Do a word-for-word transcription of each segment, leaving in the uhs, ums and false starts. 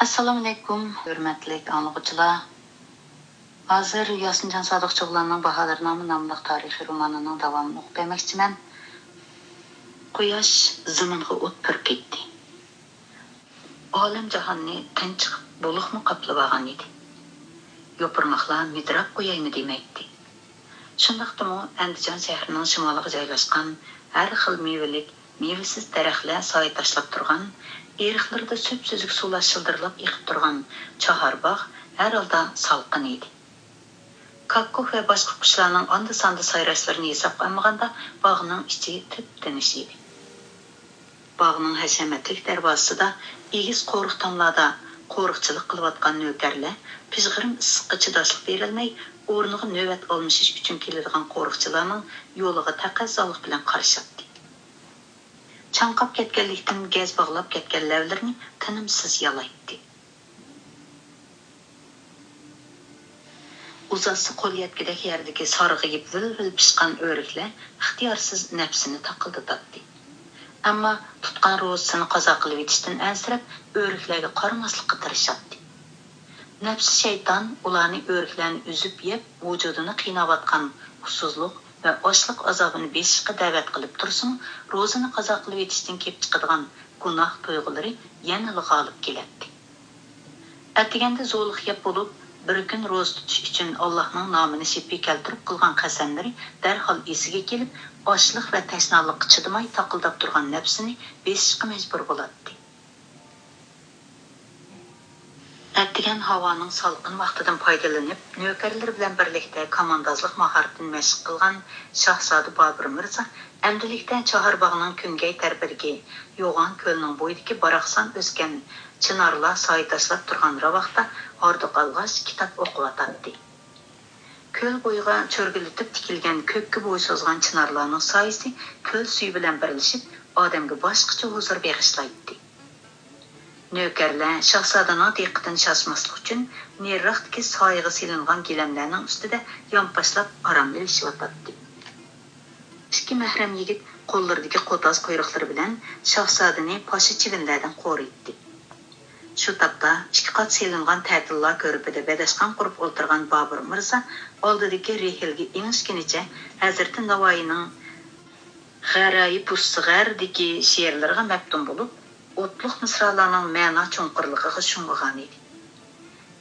ئەسسالامۇئەلەيكۇم، ھۆرمەتلىك ئاڭلىغۇچىلار. ھازىر ياسىنجان سادىق چوغلاننىڭ باھادىرنامە ناملىق تارىخىي رومانىنىڭ داۋامىنى ئوقۇپ بەرمەكچىمەن. قۇياش زېمىنغا ئوت پۈركەيتتى. ئالەم جاھاننى تىنچ بۇلۇقمۇ قاپلىۋالغان ئىدى. يوپۇرماقلار مىدىراپ قويايمۇ دېمەيتتى. شۇنداقتىمۇ ئەندىجان شەھىرىنىڭ شىمالىغا جايلاشقان ھەر خىل مېۋىلىك، مېۋىسىز دەرەخلەر سايە تاشلاپ تۇرغان، ئېرىقلىرىدا سۈپسۈزۈك سۇلار شىلدىرلاپ ئېقىپ تۇرغان چاھارباغ ھەر ھالدا سالقىن ئىدى. كاككۇك ۋە باشقا قۇشلارنىڭ ئاندا-ساندا سايراشلىرىنى ھېسابقا ئالمىغاندا، باغنىڭ ئىچى تىپتىنچ ئىدى. باغنىڭ ھەشەمەتلىك دەرۋازىسىدا ئېگىز قورۇق تاملاردا قورۇقچىلىق قىلىۋاتقان نۆكەرلەر پىژغىرىم ئىسسىققا چىداشلىق بېرەلمەي، ئورنىغا نۆۋەت ئالمىشىش ئۈچۈن كېلىدىغان قورۇقچىلارنىڭ يولىغا تەقەززالىق بىلەن قارىشاتتى. چاڭقاپ كەتكەنلىكتىن گەز باغلاپ كەتكەن لەۋلىرىنى تىنىمسىز يالايتتى. ئۇزاتسا قول يەتكۈدەك يەردىكى سارغىيىپ ۋىل-ۋىل پىشقان ئۆرۈكلەر ئىختىيارسىز نەپسىنى تاقىلدىتاتتى. ئەمما تۇتقان روزىسىنى قازا قىلىۋېتىشتىن ئەنسىرەپ، ئۆرۈكلەرگە قارىماسلىققا تىرىشاتتى. نەپسى شەيتان ئۇلارنى ئۆرۈكلەرنى ئۈزۈپ يەپ، ۋۇجۇدىنى قىيناۋاتقان ئۇسسۇزلۇق ۋە ئاچلىق ئازابىنى بېسىشقا دەۋەت قىلىپ تۇرسىمۇ، روزىنى قازا قىلىۋېتىشتىن كېلىپ چىقىدىغان گۇناھ تۇيغۇلىرى يەنىلا غالىب كېلەتتى. ئەتىگەندە زولىغا يەپ بولۇپ، بىر كۈن روزا تۇتۇش ئۈچۈن ئاللاھنىڭ نامىنى شېپى كەلتۈرۈپ قىلغان قەسەملىرى دەرھال ئېسىگە كېلىپ، ئاچلىق ۋە تەشنالىققا چىدىماي تاقىلداپ تۇرغان نەپسىنى بېسىشقا مەجبۇر بولاتتى. ئەتىگەن ھاۋانىڭ سالقىن ۋاقتىدىن پايدىلىنىپ، نۆكەرلىرى بىلەن بىرلىكتە كاماندازلىق ماھارىتىنى مەشىق قىلغان شاھزادە بابۇر مىرزا ئەمدىلىكتە چاھارباغنىڭ كۈنگەي تەرىپىدىكى يوغان كۆلنىڭ بويىدىكى باراقسان ئۆسكەن چىنارلار سايە تاشلاپ تۇرغان راۋاقتا ھاردۇق ئالغاچ كىتاب ئوقۇۋاتاتتى. كۆل بويىغا چۆرگۈلىتىپ تىكىلگەن كۆككە بوي سوزغان چىنارلارنىڭ سايىسى كۆل سۈيى بىلەن بىرلىشىپ، ئادەمگە باشقىچە ھۇزۇر بېغىشلايتتى. نۆكەرلەر شاھزادىنىڭ دىققىتىنى چاچماسلىق ئۈچۈن، نېرىراقتىكى سايىغا سېلىنغان گىلەملەرنىڭ ئۈستىدە يانپاشلاپ ئاراملىشىۋاتاتتى. ئىككى مەھرەم يىگىت قوللىرىدىكى قوتاز قۇيرۇقلىرى بىلەن شاھزادىنى پاشا چىۋىنلەردىن قورايتتى. شۇ تاپتا ئىككى قات سېلىنغان تەتىللا كۆرپىدە بەدەشقان قۇرۇپ ئولتۇرغان بابۇر مىرزا ئالدىدىكى رېھىلگە ئېڭىشكىنىچە ھەزرىتى ناۋايىنىڭ غەرايىبۇسسىغەردىكى شېئىرلىرىغا مەپتۇن بولۇپ، ئوتلۇق مىسرالارنىڭ مەنا چوڭقۇرلۇقىغا شۇڭغۇغانىدى.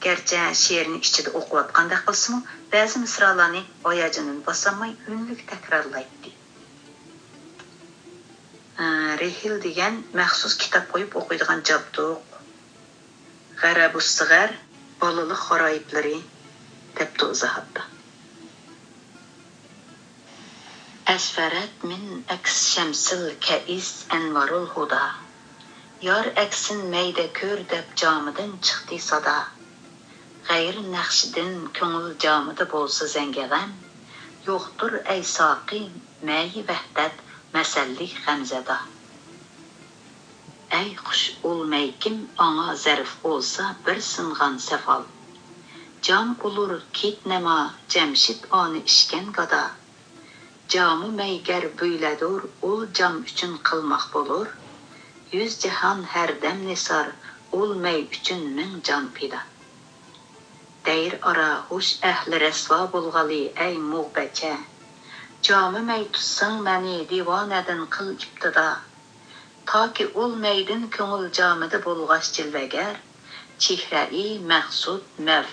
گەرچە شېئىرنى ئىچىدە ئوقۇۋاتقاندەك قىلسىمۇ، بەزى مىسرالارنى ھاياجىنىنى باسالماي ئۈنلۈك تەكرارلايتتى. ئە، رېھىل دېگەن مەخسۇس كىتاب قويۇپ ئوقۇيدىغان جابدۇق. غەرەبۇسسىغەر، بالىلىق غارايىپلىرى، دەپتۇ ئىزاھاتتا. ئەسفەرەت مىن ئەكس شەمسىل كەئىس ئەنۋارۇل ھۇدا. يار ئەكسىن مەيدە كۆر دەپ جامىدىن چىقتى سادا. غەيرىي نەقشىدىن كۆڭۈل جامىدا بولسا زەڭگەغەن. يوقتۇر ئەي ساقى مەيى ۋەھدەت مەسەللىك غەمزەدا. ئەي خۇش ئۇل مەي كىم ئاڭا زەرىف بولسا بىر سىنغان سەفال. جام ئۇلۇر كىت نەما جەمشىت ئانى ئىچكەن گادا. جامى مەي گەر بۈيلەدۇر ئۇل جام ئۈچۈن قىلماق بولۇر. يۈز جاھان ھەردەم نىسار ئۇل مەي ئۈچۈن مىڭ جان پىدا. دەير ئارا ھوش ئەھلى رەسۋا بولغىلى ئەي مۇغبەچە. جامى مەي تۇتساڭ مەنى دىۋانەدىن قىل ئىپتىدا. تاكى ئۇل مەيدىن كۆڭۈل جامىدا بولغاچ جىلۋەگەر. چېھرەئى مەخسۇت مەف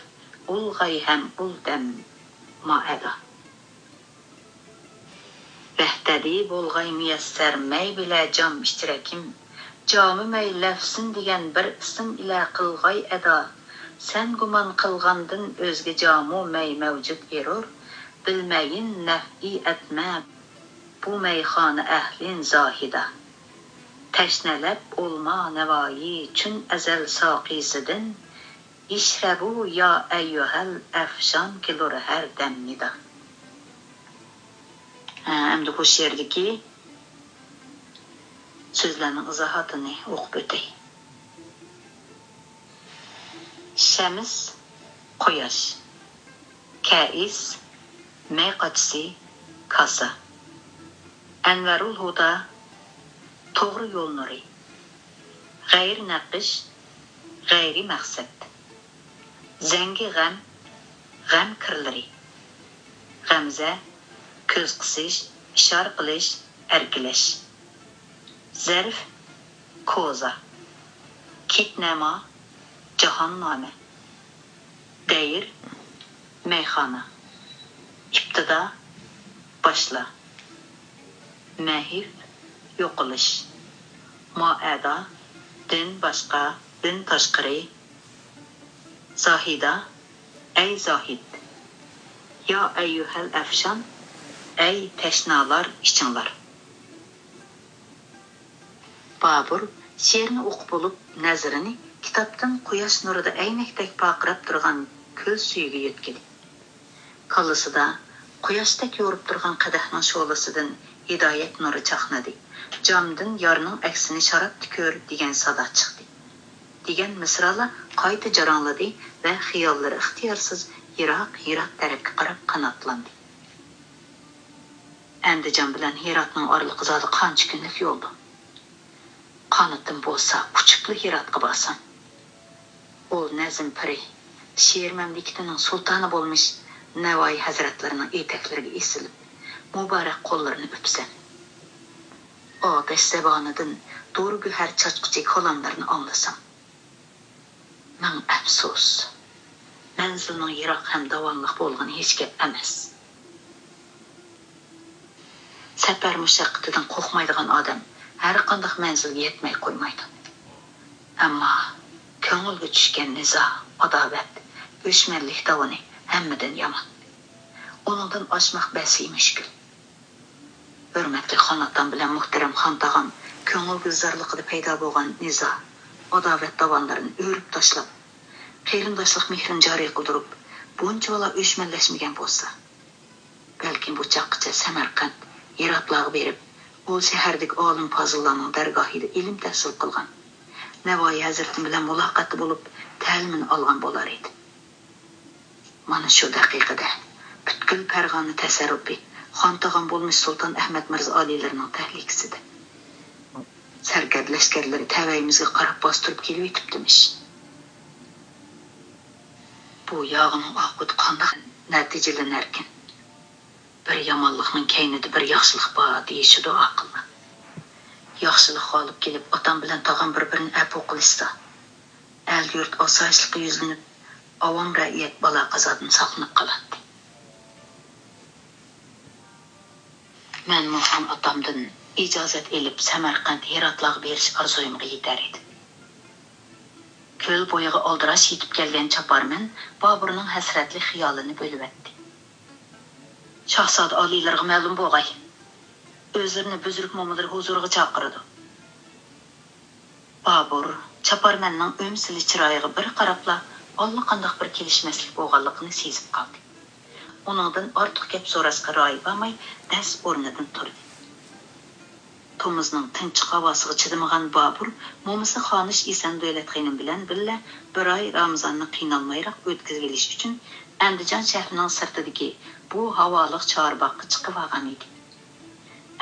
ئۇلغاي ھەم ئۇل دەم مائەدا. بەھتەدى بولغاي مۇيەسسەر مەي بىلە جام ئىچرەكىم. جامى مەي لەفسىن دېگەن بىر ئىسىم ئىلە قىلغاي ئەدا. سەن گۇمان قىلغاندىن ئۆزگە جامۇ مەي مەۋجۇت ئېرۇر. بىلمەيىن نەفئى ئەتمە بۇ مەيخانا ئەھلىن زاھىدا. تەشنەلەپ ئولما نەۋايى چۈن ئەزەل ساقىسىدىن. ئىشرەبۇ يا ئەييۇھەل ئەفشان كېلۇر ھەر دەم نىدا. ھە، ئەمدى بۇ شېئىردىكى سۆزلەرنىڭ ئىزاھاتىنى ئوقۇپ ئۆتەي. شەمس، قۇياش. كەئىس، مەي قاچىسى، كاسا. ئەنۋەرۇل ھۇدا، توغرا يول نۇرى. غەيرىي نەقىش، غەيرىي مەقسەت. زەڭگى غەم، غەم كىرلىرى. غەمزە، كۆز قىسىش، ئىشارە قىلىش، ئەركىلەش. زەرف، كوزا. كىتنەما، جاھاننامە. دەير، مەيخانا. ئىپتىدا، باشلا. مەھىف، يوقىلىش. مائەدا، دىن باشقا، دىن تاشقىرى. زاھىدا، ئەي زاھىد. يا ئەييۇھەل ئەفشان، ئەي تەشنالار، ئىچىڭلار. بابۇر شېئىرنى ئوقۇپ بولۇپ، نەزىرىنى كىتابتىن قۇياش نۇرىدا ئەينەكتەك پارقىراپ تۇرغان كۆل سۈيىگە يۆتكىدى. كاللىسىدا قۇياشتەك يورۇپ تۇرغان قەدەھنىڭ شولىسىدىن ھىدايەت نۇرى چاقنىدى. جامدىن يارنىڭ ئەكسىنى شاراتتى كۆر دېگەن سادا چىقتى. دېگەن مىسرالار قايتا جاراڭلىدى ۋە خىياللىرى ئىختىيارسىز يىراق، يىراق تەرەپكە قاراپ قاناتلاندى. ئەندىجان بىلەن ھىراتنىڭ ئارىلىقى زادى قانچە كۈنلۈك يولدۇر؟ قانىتىم بولسا، ئۇچۇپلا ھىراتقا بارسام. ئۇ نەزم پىرى، شېئىر مەملىكىتىنىڭ سۇلتانى بولمىش نەۋايى ھەزرەتلىرىنىڭ ئېتەكلىرىگە ئېسىلىپ، مۇبارەك قوللىرىنى ئۆپسەم. ئاتەش زەبانىدىن دورا گۆھەر چاچقۇچى كالاملىرىنى ئاڭلىسام. مىڭ ئەپسۇس! مەنزىلنىڭ يىراق ھەم داۋانلىق بولغىنى ھېچ گەپ ئەمەس. سەپەر مۇشەققىتىدىن قورقمايدىغان ئادەم ھەرقانداق مەنزىلگە يەتمەي قويمايدۇ. ئەمما كۆڭۈلگە چۈشكەن نىزا، ئاداۋەت، ئۆچمەنلىك داۋىنى ھەممىدىن يامان. ئۇنىڭدىن ئاچماق بەسى مۈشكۈل. ھۆرمەتلىك خان ئاتام بىلەن مۇھتەرەم خان تاغام كۆڭۈل گۈلزارلىقىدا پەيدا بولغان نىزا، ئاداۋەت داۋانلىرىنى ئۆرۈپ تاشلاپ، قېرىنداشلىق مېھرىنى جارى قىلدۇرۇپ، بۇنچىۋالا ئۆچمەنلەشمىگەن بولسا، بەلكىم بۇ چاغقىچە سەمەرقەنت، ھىراتلارغا بېرىپ، ئۇ شەھەردىكى ئالىم پازىللارنىڭ دەرگاھىدا ئىلىم تەھسىل قىلغان، نەۋايى ھەزرىتىم بىلەن مۇلاقاتتا بولۇپ، تەلىمىنى ئالغان بولار ئىدى. مانا شۇ دەقىقىدە پۈتكۈل پەرغانە تەسەررۇپى خان تاغام بولمىش سۇلتان ئەھمەد مىرزا ئالىيلىرىنىڭ تەھلىكىسىدە. سەركەردە لەشكەرلىرى تەۋەيىمىزگە قاراپ باستۇرۇپ كېلىۋېتىپتىمىش. بۇ ياغىنىڭ ئاقىۋىتى قانداق نەتىجىلىنەركىن؟ بىر يامانلىقنىڭ كەينىدە بىر ياخشىلىق بار، دېيىشىدۇ ئاقىللار. ياخشىلىققا ئالىپ كېلىپ، ئاتام بىلەن تاغام بىر-بىرىنى ئەپۇ قىلىشسا، ئەل-يۇرت ئاسايىشلىققا يۈزلىنىپ، ئاۋام رەئىيەت بالا-قازادىن ساقلىنىپ قالاتتى. مەنمۇ خان ئاتامدىن ئىجازەت ئېلىپ، سەمەرقەنت، ھىراتلارغا بېرىش ئارزۇيۇمغا يېتەر ئىدىم. كۆل بويىغا ئالدىراش يېتىپ كەلگەن چاپارمەن بابۇرنىڭ ھەسرەتلىك خىيالىنى بۆلۈۋەتتى. شاھزادە ئالىيلىرىغا مەلۇم بولغاي، ئۆزلىرىنى بۈزرۈك مومىلىرى ھۇزۇرىغا چاقىرىدۇ. بابۇر چاپارمەننىڭ ئۈمسىلى چىرايىغا بىر قاراپلا، ئاللىقانداق بىر كېلىشمەسلىك بولغانلىقىنى سېزىپ قالدى. ئۇنىڭدىن ئارتۇق گەپ سوراشقا رايى بارماي، دەس ئورنىدىن تۇردى. تومۇزنىڭ تىنچىق ھاۋاسىغا چىدىمىغان بابۇر مومىسى خانىش ئىسەن دۆلەت خېنىم بىلەن بىللە بىر ئاي رامىزاننى قىينالمايراق ئۆتكۈزۈۋېلىش ئۈچۈن ئەندىجان شەھىرىنىڭ سىرتىدىكى بۇ ھاۋالىق چارباغقا چىقىۋالغان ئىدى.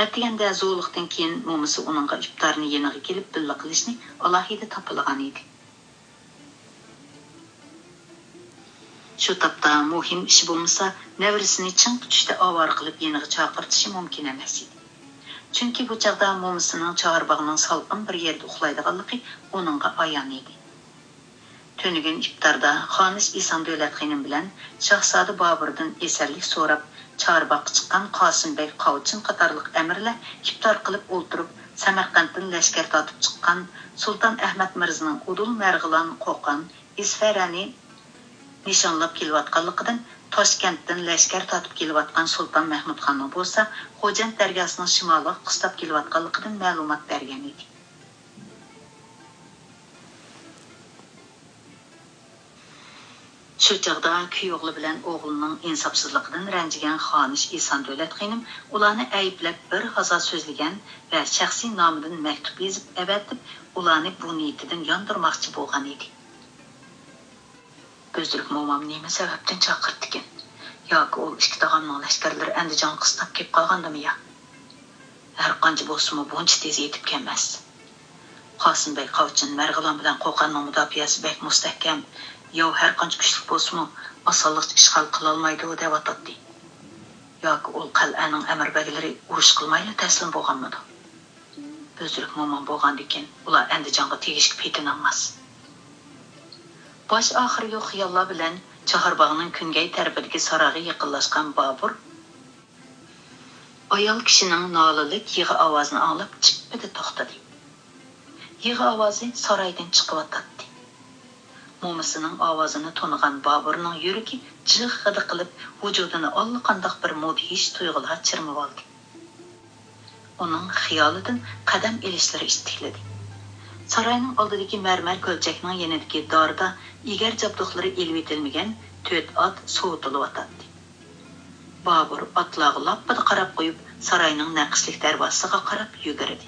ئەتىگەندە زولۇقتىن كېيىن مومىسى ئۇنىڭغا ئىپتارنى يېنىغا كېلىپ بىللە قىلىشنى ئالاھىدە تاپىلىغان ئىدى. شۇ تاپتا مۇھىم ئىشى بولمىسا، نەۋرىسىنى چىڭ تۇتۇشتا ئاۋارە قىلىپ يېنىغا چاقىرتىشى مۇمكىن ئەمەس ئىدى. چۈنكى بۇ چاغدا مومىسىنىڭ چارباغنىڭ سالقىن بىر يەردە ئۇخلايدىغانلىقى ئۇنىڭغا ئايان ئىدى. تۈنۈگۈن ئىپتاردا خانىش ئىسان دۆلەت خېنىم بىلەن شاھزادە بابۇردىن ئېسەنلىك سوراپ، چارباغقا چىققان قاسىم بەگ قاۋچىن قاتارلىق ئەمىرلەر ئىپتار قىلىپ ئولتۇرۇپ، سەمەرقەنتتىن لەشكەر تارتىپ چىققان سۇلتان ئەھمەد مىرزىنىڭ ئۇدۇل مەرغىلان قوقان ئىسفەرەنى نىشانلاپ كېلىۋاتقانلىقىدىن، تاشكەنتتىن لەشكەر تارتىپ كېلىۋاتقان سۇلتان مەھمۇدخاننىڭ بولسا خوجەنت دەرگاھىسىنىڭ شىمالىغا قىستاپ كېلىۋاتقانلىقىدىن مەلۇمات بەرگەن ئىدى. شۇ چاغدا كۈيئوغلى بىلەن ئوغلىنىڭ ئىنساپسىزلىقىدىن رەنجىگەن خانىش ئىسان دۆلەت خېنىم ئۇلارنى ئەيىبلەپ بىر ھازا سۆزلىگەن ۋە شەخسىي نامىدىن مەكتۇپ يېزىپ ئەۋەتىپ، ئۇلارنى بۇ نىيىتىدىن ياندۇرماقچى بولغان ئىدى. بۈزرۈك مومام نېمە سەۋەبتىن چاقىرتتىكىن؟ ياكى ئۇ ئىككى تاغامنىڭ لەشكەرلىرى ئەندىجانغا قىستاپ كېلىپ قالغاندىمۇ يا؟ ھەرقانچە بولسىمۇ بۇنچە تېز يېتىپ كەلمەس. قاسىم بەگ قاۋچىن مەرغىلان بىلەن قوقاننىڭ مۇداپىئەسى بەك مۇستەھكەم، ياۋ ھەرقانچە كۈچلۈك بولسىمۇ، ئاسانلىقچە ئىشغال قىلالمايدۇ، دەۋاتاتتى. ياكى ئۇ قەلئەنىڭ ئەمىر بەگلىرى ئۇرۇش قىلمايلا تەسلىم بولغانمىدۇ؟ بۈزرۈك موماڭ بولغاندىكىن، ئۇلار ئەندىجانغا تېگىشكە پېتىنالماس. باش ئاخىرى يوق خىياللار بىلەن چاھارباغنىڭ كۈنگەي تەرىپىدىكى سارايغا يېقىنلاشقان بابۇر ئايال كىشىنىڭ نالىلىك يىغا ئاۋازىنى ئاڭلاپ، چىپپىدە توختىدى. يىغا ئاۋازى سارايدىن چىقىۋاتاتتى. مومىسىنىڭ ئاۋازىنى تونۇغان بابۇرنىڭ يۈرىكى جىغغىدە قىلىپ، ۋۇجۇدىنى ئاللىقانداق بىر مۇدھىش تۇيغۇلار چىرمىۋالدى. ئۇنىڭ خىيالىدىن قەدەم ئېلىشلىرى ئىتتىكلىدى. ساراينىڭ ئالدىدىكى مەرمەر كۆلچەكنىڭ يېنىدىكى داردا ئېگەر جابدۇقلىرى ئېلىۋېتىلمىگەن تۆت ئات سوۋۇتۇلۇۋاتاتتى. بابۇر ئاتلارغا لاپپىدە قاراپ قويۇپ، ساراينىڭ نەقىشلىك دەرۋازىسىغا قاراپ يۈگۈردى.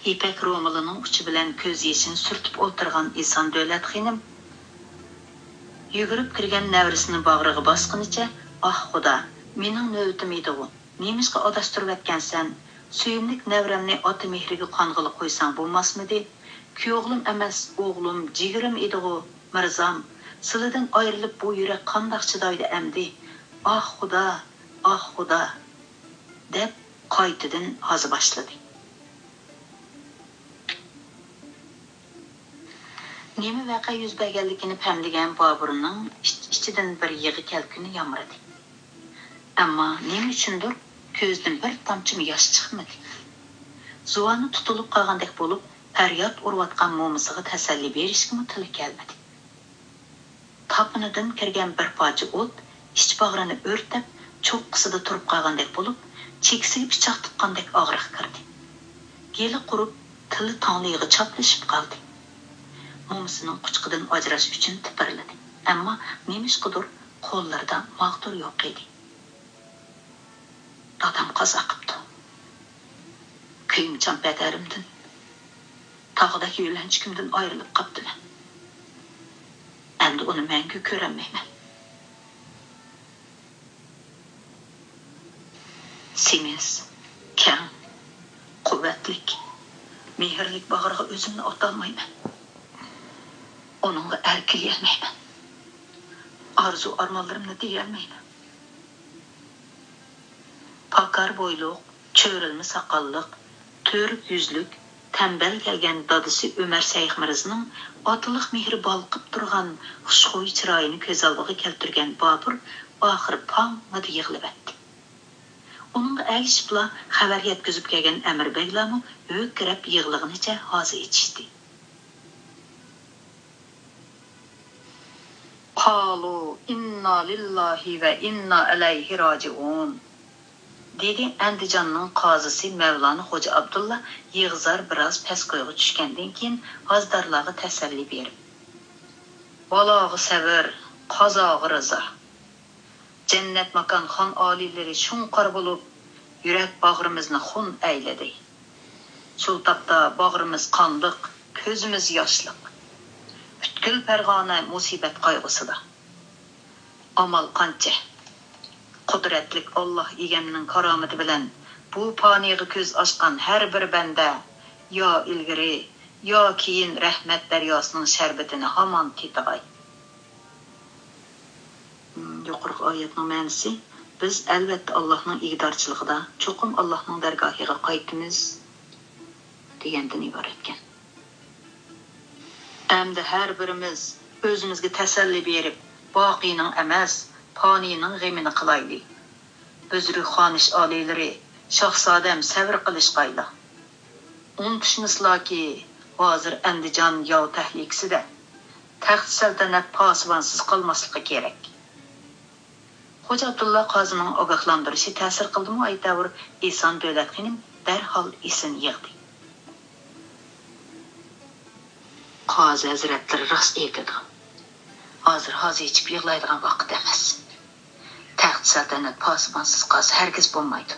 يىپەك رومىلىنىڭ ئۇچى بىلەن كۆز يېشىنى سۈرتۈپ ئولتۇرغان ئېسان دۆلەت خېنىم يۈگۈرۈپ كىرگەن نەۋرىسىنى باغرىغا باسقىنىچە، «ئاھ، خۇدا، مېنىڭ نۆۋىتىم ئىدىغۇ، نېمىشقا ئاداشتۇرۇۋەتكەنسەن؟ سۆيۈملۈك نەۋرەمنى ئاتا مېھرىگە قانغىلى قويساڭ بولماسمىدى؟ كۈيئوغلۇم ئەمەس، ئوغلۇم، جىگىرىم ئىدىغۇ، مىرزام، سىلىدىن ئايرىلىپ بۇ يۈرەك قانداق چىدايدۇ ئەمدى؟ ئاھ، خۇدا، ئاھ، خۇدا!» دەپ، قايتىدىن ھازا باشلىدى. نېمە ۋەقە يۈز بەرگەنلىكىنى پەملىگەن بابۇرنىڭ ئىچ-ئىچىدىن بىر يىغا كەلكۈنى يامرىدى. ئەمما نېمە ئۈچۈندۇر كۆزىدىن بىر تامچىمۇ ياش چىقمىدى. زۇۋانى تۇتۇلۇپ قالغاندەك بولۇپ، پەرياد ئۇرۇۋاتقان مومىسىغا تەسەللى بېرىشكىمۇ تىلى كەلمىدى. تاپىنىدىن كىرگەن بىر پارچە ئوت ئىچ باغرىنى ئۆرتەپ، چوققىسىدا تۇرۇپ قالغاندەك بولۇپ، چېكىسىگە پىچاق تىققاندەك ئاغرىق كىردى. گېلى قۇرۇپ، تىلى تاڭلىيىغا چاپلىشىپ قالدى. مومىسىنىڭ قۇچىقىدىن ئاجراش ئۈچۈن تىپىرلىدى. ئەمما نېمىشقىدۇر قوللىرىدا ماغدۇر يوق ئىدى. دادام قازا قىپتۇ. كۆيۈمچان پەدەرىمدىن، تاغدەك يۆلەنچۈكۈمدىن ئايرىلىپ قاپتىمەن. ئەمدى ئۇنى مەڭگۈ كۆرەلمەيمەن. سېمىز، كەڭ، قۇۋۋەتلىك، مېھىرلىك باغرىغا ئۆزۈمنى ئاتالمايمەن. ئۇنىڭغا ئەركىلىيەلمەيمەن. ئارزۇ-ئارمانلىرىمنى دېيەلمەيمەن. پاكار بويلۇق، چۆرۈلمە ساقاللىق، تۈرك يۈزلۈك، تەمبەل كەلگەن دادىسى ئۆمەر سەيخمىرزنىڭ ئاتىلىق مېھرى بالقىپ تۇرغان خۇشخۇي چىرايىنى كۆز ئالدىغا كەلتۈرگەن بابۇر ئاخىرى پاڭڭىدە يىغلىۋەتتى. ئۇنىڭغا ئەگىشىپلا خەۋەر يەتكۈزۈپ كەلگەن ئەمىر بەگلەرمۇ ھۆركىرەپ يىغلىغىنىچە ھازا ئېچىشتى. قالۇ ئىننا لىللاھى ۋە ئىننا ئەلەيھى راجىئۇن، دېدى ئەندىجاننىڭ قازىسى مەۋلانا خوجا ئابدۇللا يىغا-زار بىراز پەسكويغا چۈشكەندىن كېيىن ھازدارلارغا تەسەللى بېرىپ. بالاغا سەۋر، قازاغا رىزا. جەننەت ماكان خان ئالىيلىرى شۇڭقار بولۇپ، يۈرەك باغرىمىزنى خۇن ئەيلىدى. شۇ تاپتا باغرىمىز قانلىق، كۆزىمىز ياشلىق. پۈتكۈل پەرغانە مۇسىبەت قايغۇسىدا. ئامال قانچە؟ قۇدرەتلىك ئاللاھ ئىگەمنىڭ كارامىتى بىلەن بۇ پانىيغا كۆز ئاچقان ھەر بىر بەندە يا ئىلگىرى، يا كېيىن رەھمەت دەرياسىنىڭ شەربىتىنى ھامان تېتىغاي. يۇقىرىقى ئايەتنىڭ مەنىسى، بىز ئەلۋەتتە ئاللاھنىڭ ئىگىدارچىلىقىدا، چوقۇم ئاللاھنىڭ دەرگاھىغا قايتىمىز، دېگەندىن ئىبارەتكەن. ئەمدى ھەر بىرىمىز ئۆزىمىزگە تەسەللى بېرىپ، باقىينىڭ ئەمەس، پانىينىڭ غېمىنى قىلايلى. بۈزرۈك خانىش ئالىيلىرى، شاھزادەم سەۋر قىلىشقايلا. ئۇنتۇشمىسىلاكى، ھازىر ئەندىجان ياۋ تەھلىكىسىدە. تەخت سەلتەنەت پاسىبانسىز قالماسلىقى كېرەك. خوجا ئابدۇللا قازىنىڭ ئاگاھلاندۇرۇشى تەسىر قىلدىمۇ ئەيتەۋۇر، ئېسان دۆلەت خېنىم دەرھال ئېسىنى يىغدى. قازى ھەزرەتلىرى راست ئېيتىدۇ. ھازىر ھازا ئېچىپ يىغلايدىغان ۋاقىت ئەمەس. تەخت سەلتەنەت پاسىبانسىز قالسا ھەرگىز بولمايدۇ.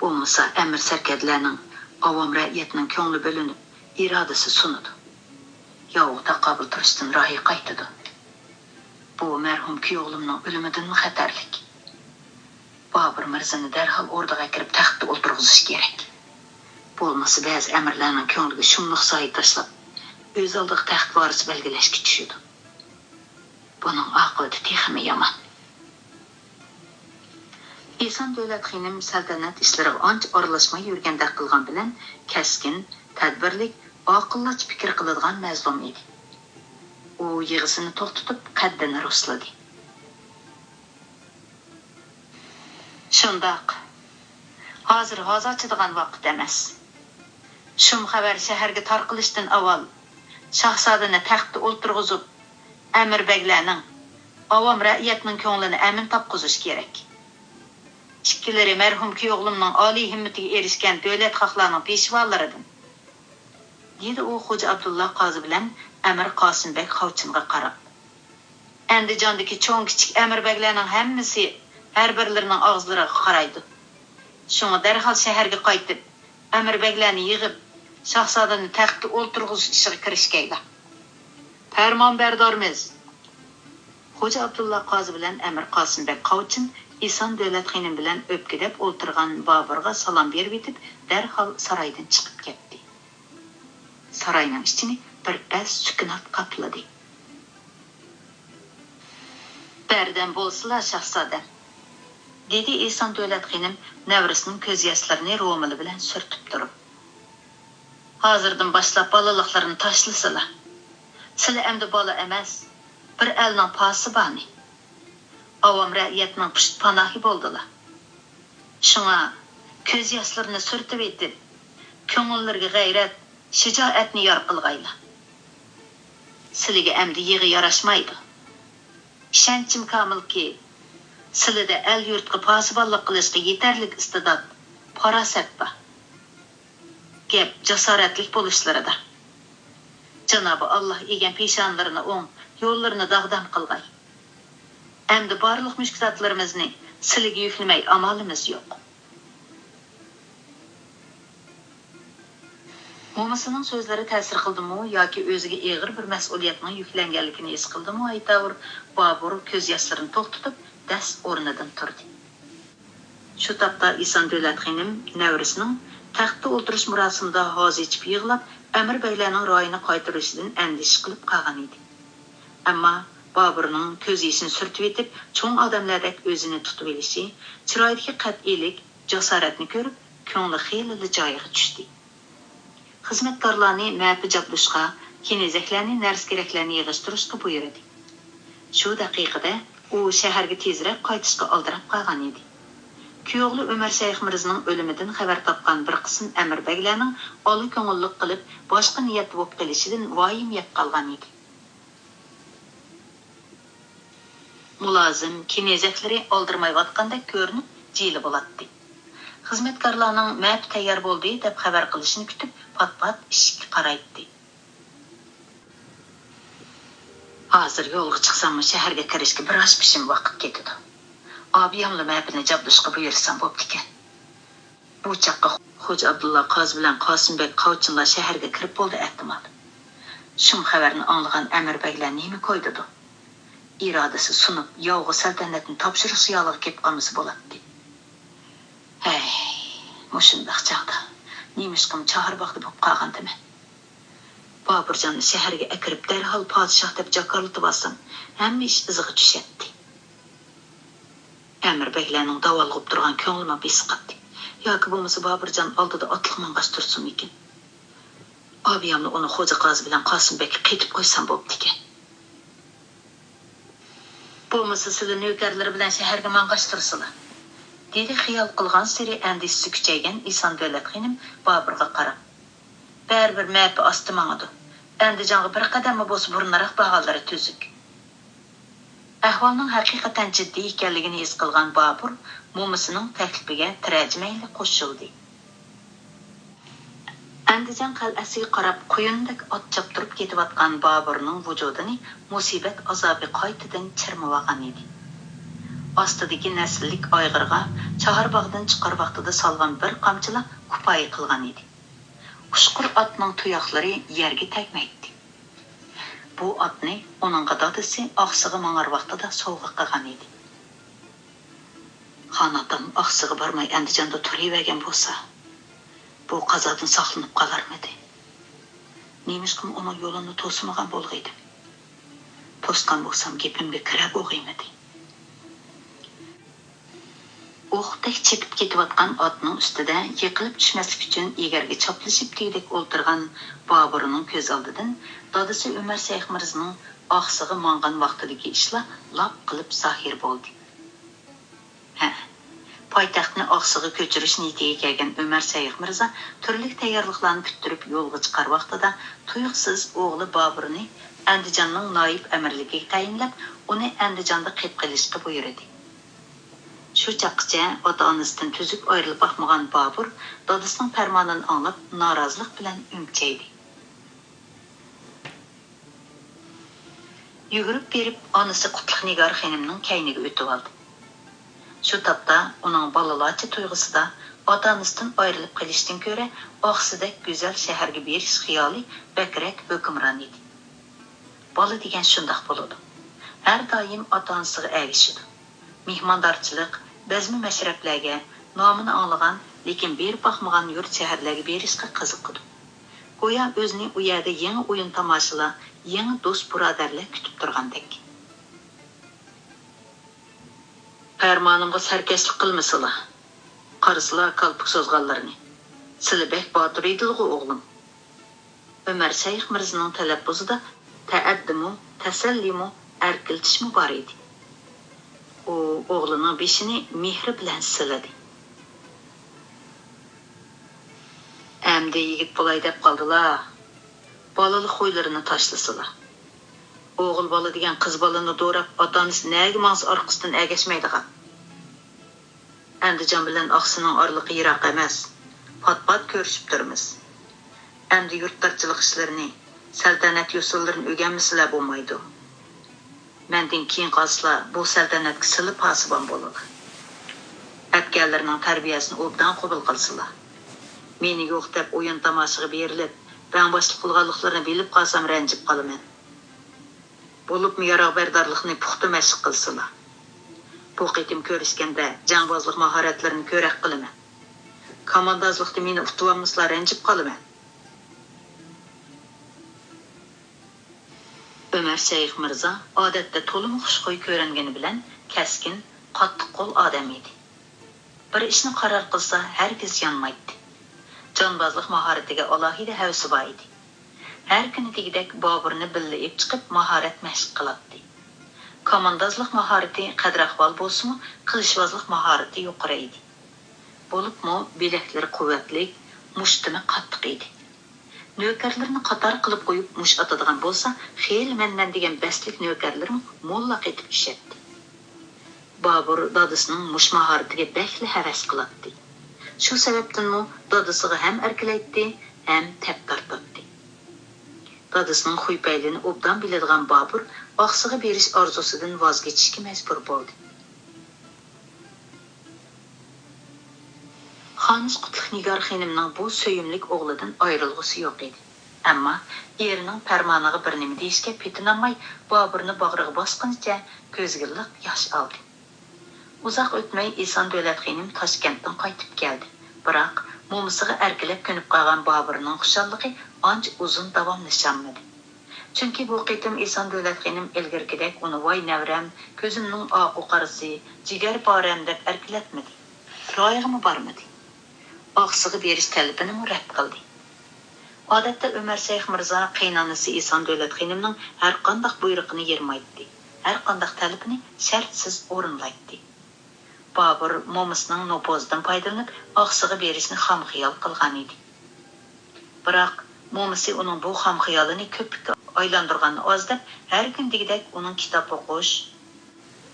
بولمىسا ئەمىر سەركەردىلەرنىڭ، ئاۋام رەئىيەتنىڭ كۆڭلى بۆلۈنۈپ، ئىرادىسى سۇنىدۇ. ياۋغا تاقابىل تۇرۇشتىن رايى قايتىدۇ. بۇ مەرھۇم كۈيئوغلۇمنىڭ ئۆلۈمىدىنمۇ خەتەرلىك. بابۇر مىرزىنى دەرھال ئوردىغا ئەكىرىپ تەختتە ئولتۇرغۇزۇش كېرەك. بولمىسا بەزى ئەمىرلەرنىڭ كۆڭلىگە شۇملۇق سايە تاشلاپ، ئۆز ئالدىغا تەخت ۋارىسى بەلگىلەشكە چۈشىدۇ. بۇنىڭ ئاقىۋىتى تېخىمۇ يامان. ئېسان دۆلەت خېنىم سەلتەنەت ئىشلىرىغا ئانچە ئارىلاشماي يۈرگەندەك قىلغان بىلەن كەسكىن، تەدبىرلىك، ئاقىللارچە پىكىر قىلىدىغان مەزلۇم ئىدى. ئۇ يىغىسىنى توختىتىپ، قەددىنى رۇسلىدى. شۇنداق. ھازىر ھازا ئاچىدىغان ۋاقىت ئەمەس. شۇم خەۋەر شەھەرگە تارقىلىشتىن ئاۋۋال، شاھزادىنى تەختتە ئولتۇرغۇزۇپ، ئەمىر بەگلەرنىڭ، ئاۋام رەئىيەتنىڭ كۆڭلىنى ئەمىن تاپقۇزۇش كېرەك. ئىككىلىرى مەرھۇم كۈيئوغلۇمنىڭ ئالىي ھىممىتىگە ئېرىشكەن دۆلەت خەقلەرنىڭ پېشۋالىرىدىن. دېدى ئۇ خوجا ئابدۇللا قازى بىلەن ئەمىر قاسىمبەگ خاۋچىنغا قاراپ. ئەندىجاندىكى چوڭ-كىچىك ئەمىر بەگلەرنىڭ ھەممىسى ھەر بىرلىرىنىڭ ئاغزىلىرىغا قارايدۇ. شۇڭا دەرھال شەھەرگە قايتىپ، ئەمىر بەگلەرنى يىغىپ، شاھزادىنى تەختتە ئولتۇرغۇزۇش ئىشىغا كىرىشكەيلا. پەرمانبەردارمىز! خوجا ئابدۇللا قازى بىلەن ئەمىر قاسىمبەگ قاۋچىن ئېسان دۆلەت خېنىم بىلەن ئۆپكىدەپ ئولتۇرغان بابۇرغا سالام بېرىۋېتىپ، دەرھال سارايدىن چىقىپ كەتتى. ساراينىڭ ئىچىنى بىر پەس سۈكۈنات قاپلىدى. بەردەم بولسىلا، شاھزادەم، دېدى ئېسان دۆلەت خېنىم نەۋرىسىنىڭ كۆز ياشلىرىنى رومىلى بىلەن سۈرتۈپ تۇرۇپ. ھازىردىن باشلاپ بالىلىقلىرىنى تاشلىسىلا. سىلى ئەمدى بالا ئەمەس، بىر ئەلنىڭ پاسىبانى، ئاۋام رەئىيەتنىڭ پۇشت-پاناھى بولدىلا. شۇڭا كۆز ياشلىرىنى سۈرتۈۋېتىپ، كۆڭۈللىرىگە غەيرەت، شىجائەتنى يار قىلغايلا. سىلىگە ئەمدى يىغا ياراشمايدۇ. ئىشەنچىم كامىلكى، سىلىدە ئەل-يۇرتقا پاسىبانلىق قىلىشقا يېتەرلىك ئىستىدات، پاراسەت بار. گەپ جاسارەتلىك بولۇشلىرىدا. جانابى ئاللاھ ئىگەم پېشانىلىرىنى ئوڭ، يوللىرىنى داغدام قىلغاي. ئەمدى بارلىق مۈشكۈلاتلىرىمىزنى سىلىگە يۈكلىمەي ئامالىمىز يوق. مومىسىنىڭ سۆزلىرى تەسىر قىلدىمۇ ياكى ئۆزىگە ئېغىر بىر مەسئۇلىيەتنىڭ يۈكلەنگەنلىكىنى ھېس قىلدىمۇ ئەيتاۋۇر، بابۇر كۆز ياشلىرىنى توختىتىپ، دەس ئورنىدىن تۇردى. شۇ تاپتا ئېسان دۆلەت خېنىم نەۋرىسىنىڭ تەختتە ئولتۇرۇش مۇراسىمىدا ھازا ئېچىپ يىغلاپ، ئەمىر بەگلەرنىڭ رايىنى قايتۇرۇشىدىن ئەندىشە قىلىپ قالغان ئىدى. ئەمما بابۇرنىڭ كۆز يېشىنى سۈرتۈۋېتىپ، چوڭ ئادەملەردەك ئۆزىنى تۇتۇۋېلىشى، چىرايىدىكى قەتئىيلىك، جاسارەتنى كۆرۈپ، كۆڭلى خېلىلا جايىغا چۈشتى. خىزمەتكارلارنى مەپە جابدۇشقا، كېنىزەكلەرنى، نەرسە-كېرەكلەرنى يىغىشتۇرۇشقا بۇيرۇدى. شۇ دەقىقىدە ئۇ شەھەرگە تېزرەك قايتىشقا ئالدىراپ قالغان ئىدى. كۈيئوغلى ئۆمەر شەيخ مىرزىنىڭ ئۆلۈمىدىن خەۋەر تاپقان بىر قىسىم ئەمىر بەگلەرنىڭ ئالا كۆڭۈللۈك قىلىپ، باشقا نىيەتتە بولۇپ قېلىشىدىن ۋايىم يەپ قالغان ئىدى. مۇلازىم، كېنىزەكلىرى ئالدىرىمايۋاتقاندەك كۆرۈنۈپ، جىلە بولاتتى. خىزمەتكارلارنىڭ مەپە تەييار بولدى دەپ خەۋەر قىلىشىنى كۈتۈپ، پات-پات ئىشىككە قارايتتى. ھازىر يولغا چىقساممۇ شەھەرگە كىرىشكە بىر ئاش پىشىم ۋاقىت كېتىدۇ. ئابىياملا مەپىنى جابدۇشقا بۇيرۇسام بوپتىكەن. بۇ چاغقا خوجا ئابدۇللا قازى بىلەن قاسىمبەگ قاۋچىنلار شەھەرگە كىرىپ بولدى ئەھتىمال. شۇم خەۋەرنى ئاڭلىغان ئەمىر بەگلەر نېمە كويدىدۇ؟ ئىرادىسى سۇنۇپ، ياۋغا سەلتەنەتنى تاپشۇرۇش خىيالىغا كېلىپ قالمىسا بولاتتى. ھەي، مۇشۇنداق چاغدا نېمىشقىمۇ چاھارباغدا بولۇپ قالغانتىمەن؟ بابۇرجاننى شەھەرگە ئەكىرىپ، دەرھال پادىشاھ دەپ جاكارلىتىۋالسام، ھەممە ئىش ئىزىغا چۈشەتتى. ئەمىر بەگلەرنىڭ داۋالغۇپ تۇرغان كۆڭلىمۇ بېسىقاتتى. ياكى بولمىسا بابۇرجان ئالدىدا ئاتلىق ماڭغاچ تۇرسىمىكىن؟ ئابىياملا ئۇنى خوجا قازى بىلەن قاسىم بەگكە قېتىپ قويسام بوپتىكەن. بولمىسا سىلى نۆكەرلىرى بىلەن شەھەرگە ماڭغاچ تۇرسىلا، دېدى خىيال قىلغانسېرى ئەندىشىسى كۈچەيگەن ئېسان دۆلەت خېنىم بابۇرغا قاراپ. بەرىبىر مەپە ئاستا ماڭىدۇ. ئەندىجانغا بىر قەدەممۇ بولسا بۇرۇنراق بارغانلىرى تۈزۈك. ئەھۋالنىڭ ھەقىقەتەن جىددىي ئىكەنلىكىنى ھېس قىلغان بابۇر مومىسىنىڭ تەكلىپىگە تىرەجمەيلا قوشۇلدى. ئەندىجان قەلئەسىگە قاراپ قۇيۇندەك ئات چاپتۇرۇپ كېتىۋاتقان بابۇرنىڭ ۋۇجۇدىنى مۇسىبەت ئازابى قايتىدىن چىرمىۋالغان ئىدى. ئاستىدىكى نەسىللىك ئايغىرغا چاھارباغدىن چىقار ۋاقتىدا سالغان بىر قامچىلا كۇپايە قىلغان ئىدى. ئۇچقۇر ئاتنىڭ تۇياقلىرى يەرگە تەگمەيتتى. بۇ ئاتنى ئۇنىڭغا دادىسى ئاقسىغا ماڭار ۋاقتىدا سوۋغا قىلغان ئىدى. خان ئاتام ئاقسىغا بارماي ئەندىجاندا تۇرۇۋەرگەن بولسا، ئۇ قازادىن ساقلىنىپ قالارمىدى؟ نېمىشقىمۇ ئۇنىڭ يولىنى توسمىغان بولغىيدىم؟ توسقان بولسام، گېپىمگە كىرە بولغىيمىدى؟ ئوقتەك چېپىپ كېتىۋاتقان ئاتنىڭ ئۈستىدە يىقىلىپ چۈشمەسلىك ئۈچۈن ئېگەرگە چاپلىشىپ دېگۈدەك ئولتۇرغان بابۇرنىڭ كۆز ئالدىدىن دادىسى ئۆمەر شەيخ مىرزىنىڭ ئاقسىغا ماڭغان ۋاقتىدىكى ئىشلار لاپ قىلىپ زاھىر بولدى. ھە، پايتەختنى ئاقسىغا كۆچۈرۈش نىيىتىگە كەلگەن ئۆمەر شەيخ مىرزا تۈرلۈك تەييارلىقلارنى پۈتتۈرۈپ يولغا چىقار ۋاقتىدا تۇيۇقسىز ئوغلى بابۇرنى ئەندىجاننىڭ نايىپ ئەمىرلىكىگە تەيىنلەپ، ئۇنى ئەندىجاندا قېپقېلىشقا بۇيرۇدى. شۇ چاغقىچە ئاتا-ئانىسىدىن تۈزۈك ئايرىلىپ باقمىغان بابۇر دادىسىنىڭ پەرمانىنى ئاڭلاپ، نارازىلىق بىلەن ئۈمچەيدى. يۈگۈرۈپ بېرىپ، ئانىسى قۇتلۇق نىگار خېنىمنىڭ كەينىگە ئۆتۈۋالدى. شۇ تاپتا ئۇنىڭ بالىلارچە تۇيغۇسىدا ئاتا-ئانىسىدىن ئايرىلىپ قېلىشتىن كۆرە، ئاقسىدەك گۈزەل شەھەرگە بېرىش خىيالى بەكرەك ھۆكۈمران ئىدى. بالا دېگەن شۇنداق بولىدۇ. ھەر دائىم ئاتا-ئانىسىغا ئەگىشىدۇ. مېھماندارچىلىق، بەزمە مەشرەپلەرگە، نامىنى ئاڭلىغان، لېكىن بېرىپ باقمىغان يۇرت-شەھەرلەرگە بېرىشقا قىزىقىدۇ. گويا ئۆزىنى ئۇ يەردە يېڭى ئويۇن-تاماشىلار، يېڭى دوست-بۇرادەرلەر كۈتۈپ تۇرغاندەك. پەرمانىمغا سەركەشلىك قىلمىسىلا، قارىسىلا كالپۇك سوزغانلىرىنى. سىلى بەك باتۇر ئىدىلىغۇ، ئوغلۇم. ئۆمەر شەيخ مىرزىنىڭ تەلەپپۇزىدا تەئەددىمۇ، تەسەللىمۇ، ئەركىلىتىشمۇ بار ئىدى. ئۇ ئوغلىنىڭ بېشىنى مېھرى بىلەن سىلىدى. ئەمدى يىگىت بولاي دەپ قالدىلا. بالىلىق ھويلىرىنى تاشلىسىلا. ئوغۇل بالا دېگەن قىز بالىنى دوراپ، ئاتا-ئانىسى نەگە ماڭسا ئارقىسىدىن ئەگەشمەيدىغان. ئەندىجان بىلەن ئاقسىنىڭ ئارىلىقى يىراق ئەمەس. پات-پات كۆرۈشۈپ تۇرىمىز. ئەمدى يۇرتدارچىلىق ئىشلىرىنى، سەلتەنەت يوسۇنلىرىنى ئۆگەنمىسىلە بولمايدۇ. مەندىن كېيىن قالسىلا بۇ سەلتەنەتكە سىلى پاسىبان بولىدۇ. ئەتكەنلىرىنىڭ تەربىيەسىنى ئوبدان قوبۇل قىلسىلا. مېنى يوق دەپ ئويۇن-تاماشىغا بېرىلىپ، بەڭباشلىق قىلغانلىقلىرىنى بىلىپ قالسام رەنجىپ قالىمەن. بولۇپمۇ ياراغبەردارلىقنى پۇختا مەشىق قىلسىلا. بۇ قېتىم كۆرۈشكەندە جەڭبازلىق ماھارەتلىرىنى كۆرەك قىلىمەن. كاماندازلىقتا مېنى ئۇتۇۋالمىسىلا رەنجىپ قالىمەن. ئۆمەر شەيخ مىرزا ئادەتتە تولىمۇ خۇشخۇي كۆرۈنگىنى بىلەن كەسكىن، قاتتىق قول ئادەم ئىدى. بىر ئىشنى قارار قىلسا ھەرگىز يانمايتتى. جانبازلىق ماھارىتىگە ئالاھىدە ھەۋىسى بار ئىدى. ھەر كۈنى دېگۈدەك بابۇرنى بىللە ئېلىپ چىقىپ ماھارەت مەشىق قىلاتتى. كاماندازلىق ماھارىتى قەدىر-ئەھۋال بولسىمۇ، قىلىچۋازلىق ماھارىتى يۇقىرى ئىدى. بولۇپمۇ بىلەكلىرى قۇۋۋەتلىك، مۇشتىمۇ قاتتىق ئىدى. نۆكەرلىرىنى قاتار قىلىپ قويۇپ مۇش ئاتىدىغان بولسا، خېلى مەنمەن دېگەن بەستلىك نۆكەرلىرىمۇ موللاق ئېتىپ ئىشەتتى. بابۇر دادىسىنىڭ مۇش ماھارىتىگە بەكلا ھەۋەس قىلاتتى. شۇ سەۋەبتىنمۇ دادىسىغا ھەم ئەركىلەيتتى، ھەم تەپ تارتاتتى. دادىسىنىڭ خۇي-پەيلىنى ئوبدان بىلىدىغان بابۇر ئاقسىغا بېرىش ئارزۇسىدىن ۋاز كېچىشكە مەجبۇر بولدى. خانىش قۇتلۇق نىگار خېنىمنىڭ بۇ سۆيۈملۈك ئوغلىدىن ئايرىلغۇسى يوق ئىدى. ئەمما ئېرىنىڭ پەرمانىغا بىر نېمە دېيىشكە پېتىنالماي، بابۇرنى باغرىغا باسقىنىچە كۆزىگە لىق ياش ئالدى. ئۇزاق ئۆتمەي ئېسان دۆلەت خېنىم تاشكەنتتىن قايتىپ كەلدى. بىراق، مومىسىغا ئەركىلەپ كۆنۈپ قالغان بابۇرنىڭ خۇشاللىقى ئانچە ئۇزۇن داۋاملىشالمىدى. چۈنكى بۇ قېتىم ئېسان دۆلەت خېنىم ئىلگىرىكىدەك ئۇنى «ۋاي نەۋرەم، كۆزۈمنىڭ ئاقۇ قارىسى، جىگەر پارەم» دەپ ئەركىلەتمىدى. رايىغىمۇ بارمىدى. ئاقسىغا بېرىش تەلىپىنىمۇ رەت قىلدى. ئادەتتە ئۆمەر شەيخ مىرزا قېيىنئانىسى ئېسان دۆلەت خېنىمنىڭ ھەرقانداق بۇيرۇقىنى يىرمايتتى، ھەرقانداق تەلىپىنى شەرتسىز ئورۇنلايتتى. بابۇر مومىسىنىڭ نوپۇزىدىن پايدىلىنىپ، ئاقسىغا بېرىشنى خام خىيال قىلغان ئىدى. بىراق، مومىسى ئۇنىڭ بۇ خام خىيالىنى كۆپۈككە ئايلاندۇرغاننى ئاز دەپ، ھەر كۈن دېگۈدەك ئۇنىڭ كىتاب ئوقۇش،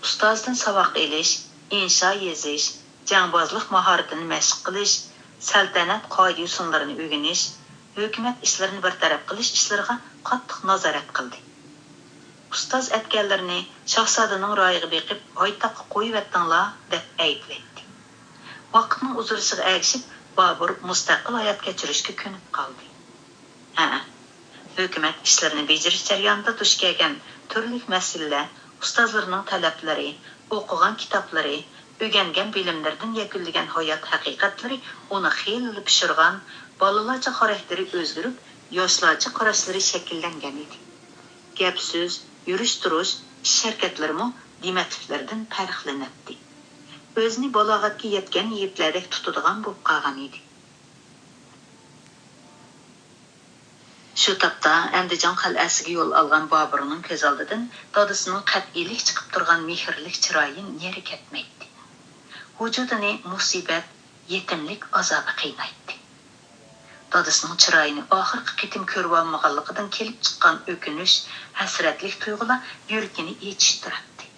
ئۇستازدىن ساۋاق ئېلىش، ئىنشا يېزىش، جەڭبازلىق ماھارىتىنى مەشىق قىلىش، سەلتەنەت قائىدە-يوسۇنلىرىنى ئۆگىنىش، ھۆكۈمەت ئىشلىرىنى بىر تەرەپ قىلىش ئىشلىرىغا قاتتىق نازارەت قىلدى. ئۇستاز ئەتكەنلىرىنى شاھزادىنىڭ رايىغا بېقىپ، ھايتاققا قويۇۋەتتىڭلار، دەپ ئەيىبلەيتتى. ۋاقىتنىڭ ئۇزىرىشىغا ئەگىشىپ، بابۇر مۇستەقىل ھايات كەچۈرۈشكە كۆنۈپ قالدى. ھەئە، ھۆكۈمەت ئىشلىرىنى بېجىرىش جەريانىدا دۇچ كەلگەن تۈرلۈك مەسىلىلەر، ئۇستازلىرىنىڭ تەلەپلىرى، ئوقۇغان كىتابلىرى، ئۆگەنگەن بىلىملىرىدىن يەكۈنلىگەن ھايات ھەقىقەتلىرى ئۇنى خېلىلا پىشۇرغان، بالىلارچە خاراكتېرى ئۆزگىرىپ، ياشلارچە قاراشلىرى شەكىللەنگەن ئىدى. گەپ-سۆز، يۈرۈش-تۇرۇش، ئىش-ھەرىكەتلىرىمۇ دىمىتىپلىرىدىن پەرقلىنەتتى. ئۆزىنى بالاغەتكە يەتكەن يىگىتلەردەك تۇتىدىغان بولۇپ قالغان ئىدى. شۇ تاپتا ئەندىجان قەلئەسىگە يول ئالغان بابۇرنىڭ كۆز ئالدىدىن دادىسىنىڭ قەتئىيلىك چىقىپ تۇرغان مېھىرلىك چىرايى نېرى كەتمەيتتى. ۋۇجۇدىنى مۇسىبەت، يېتىملىك ئازابى قىينايتتى. دادىسىنىڭ چىرايىنى ئاخىرقى قېتىم كۆرۈۋالمىغانلىقىدىن كېلىپ چىققان ئۆكۈنۈش، ھەسرەتلىك تۇيغۇلار يۈرىكىنى ئېچىشتۇراتتى.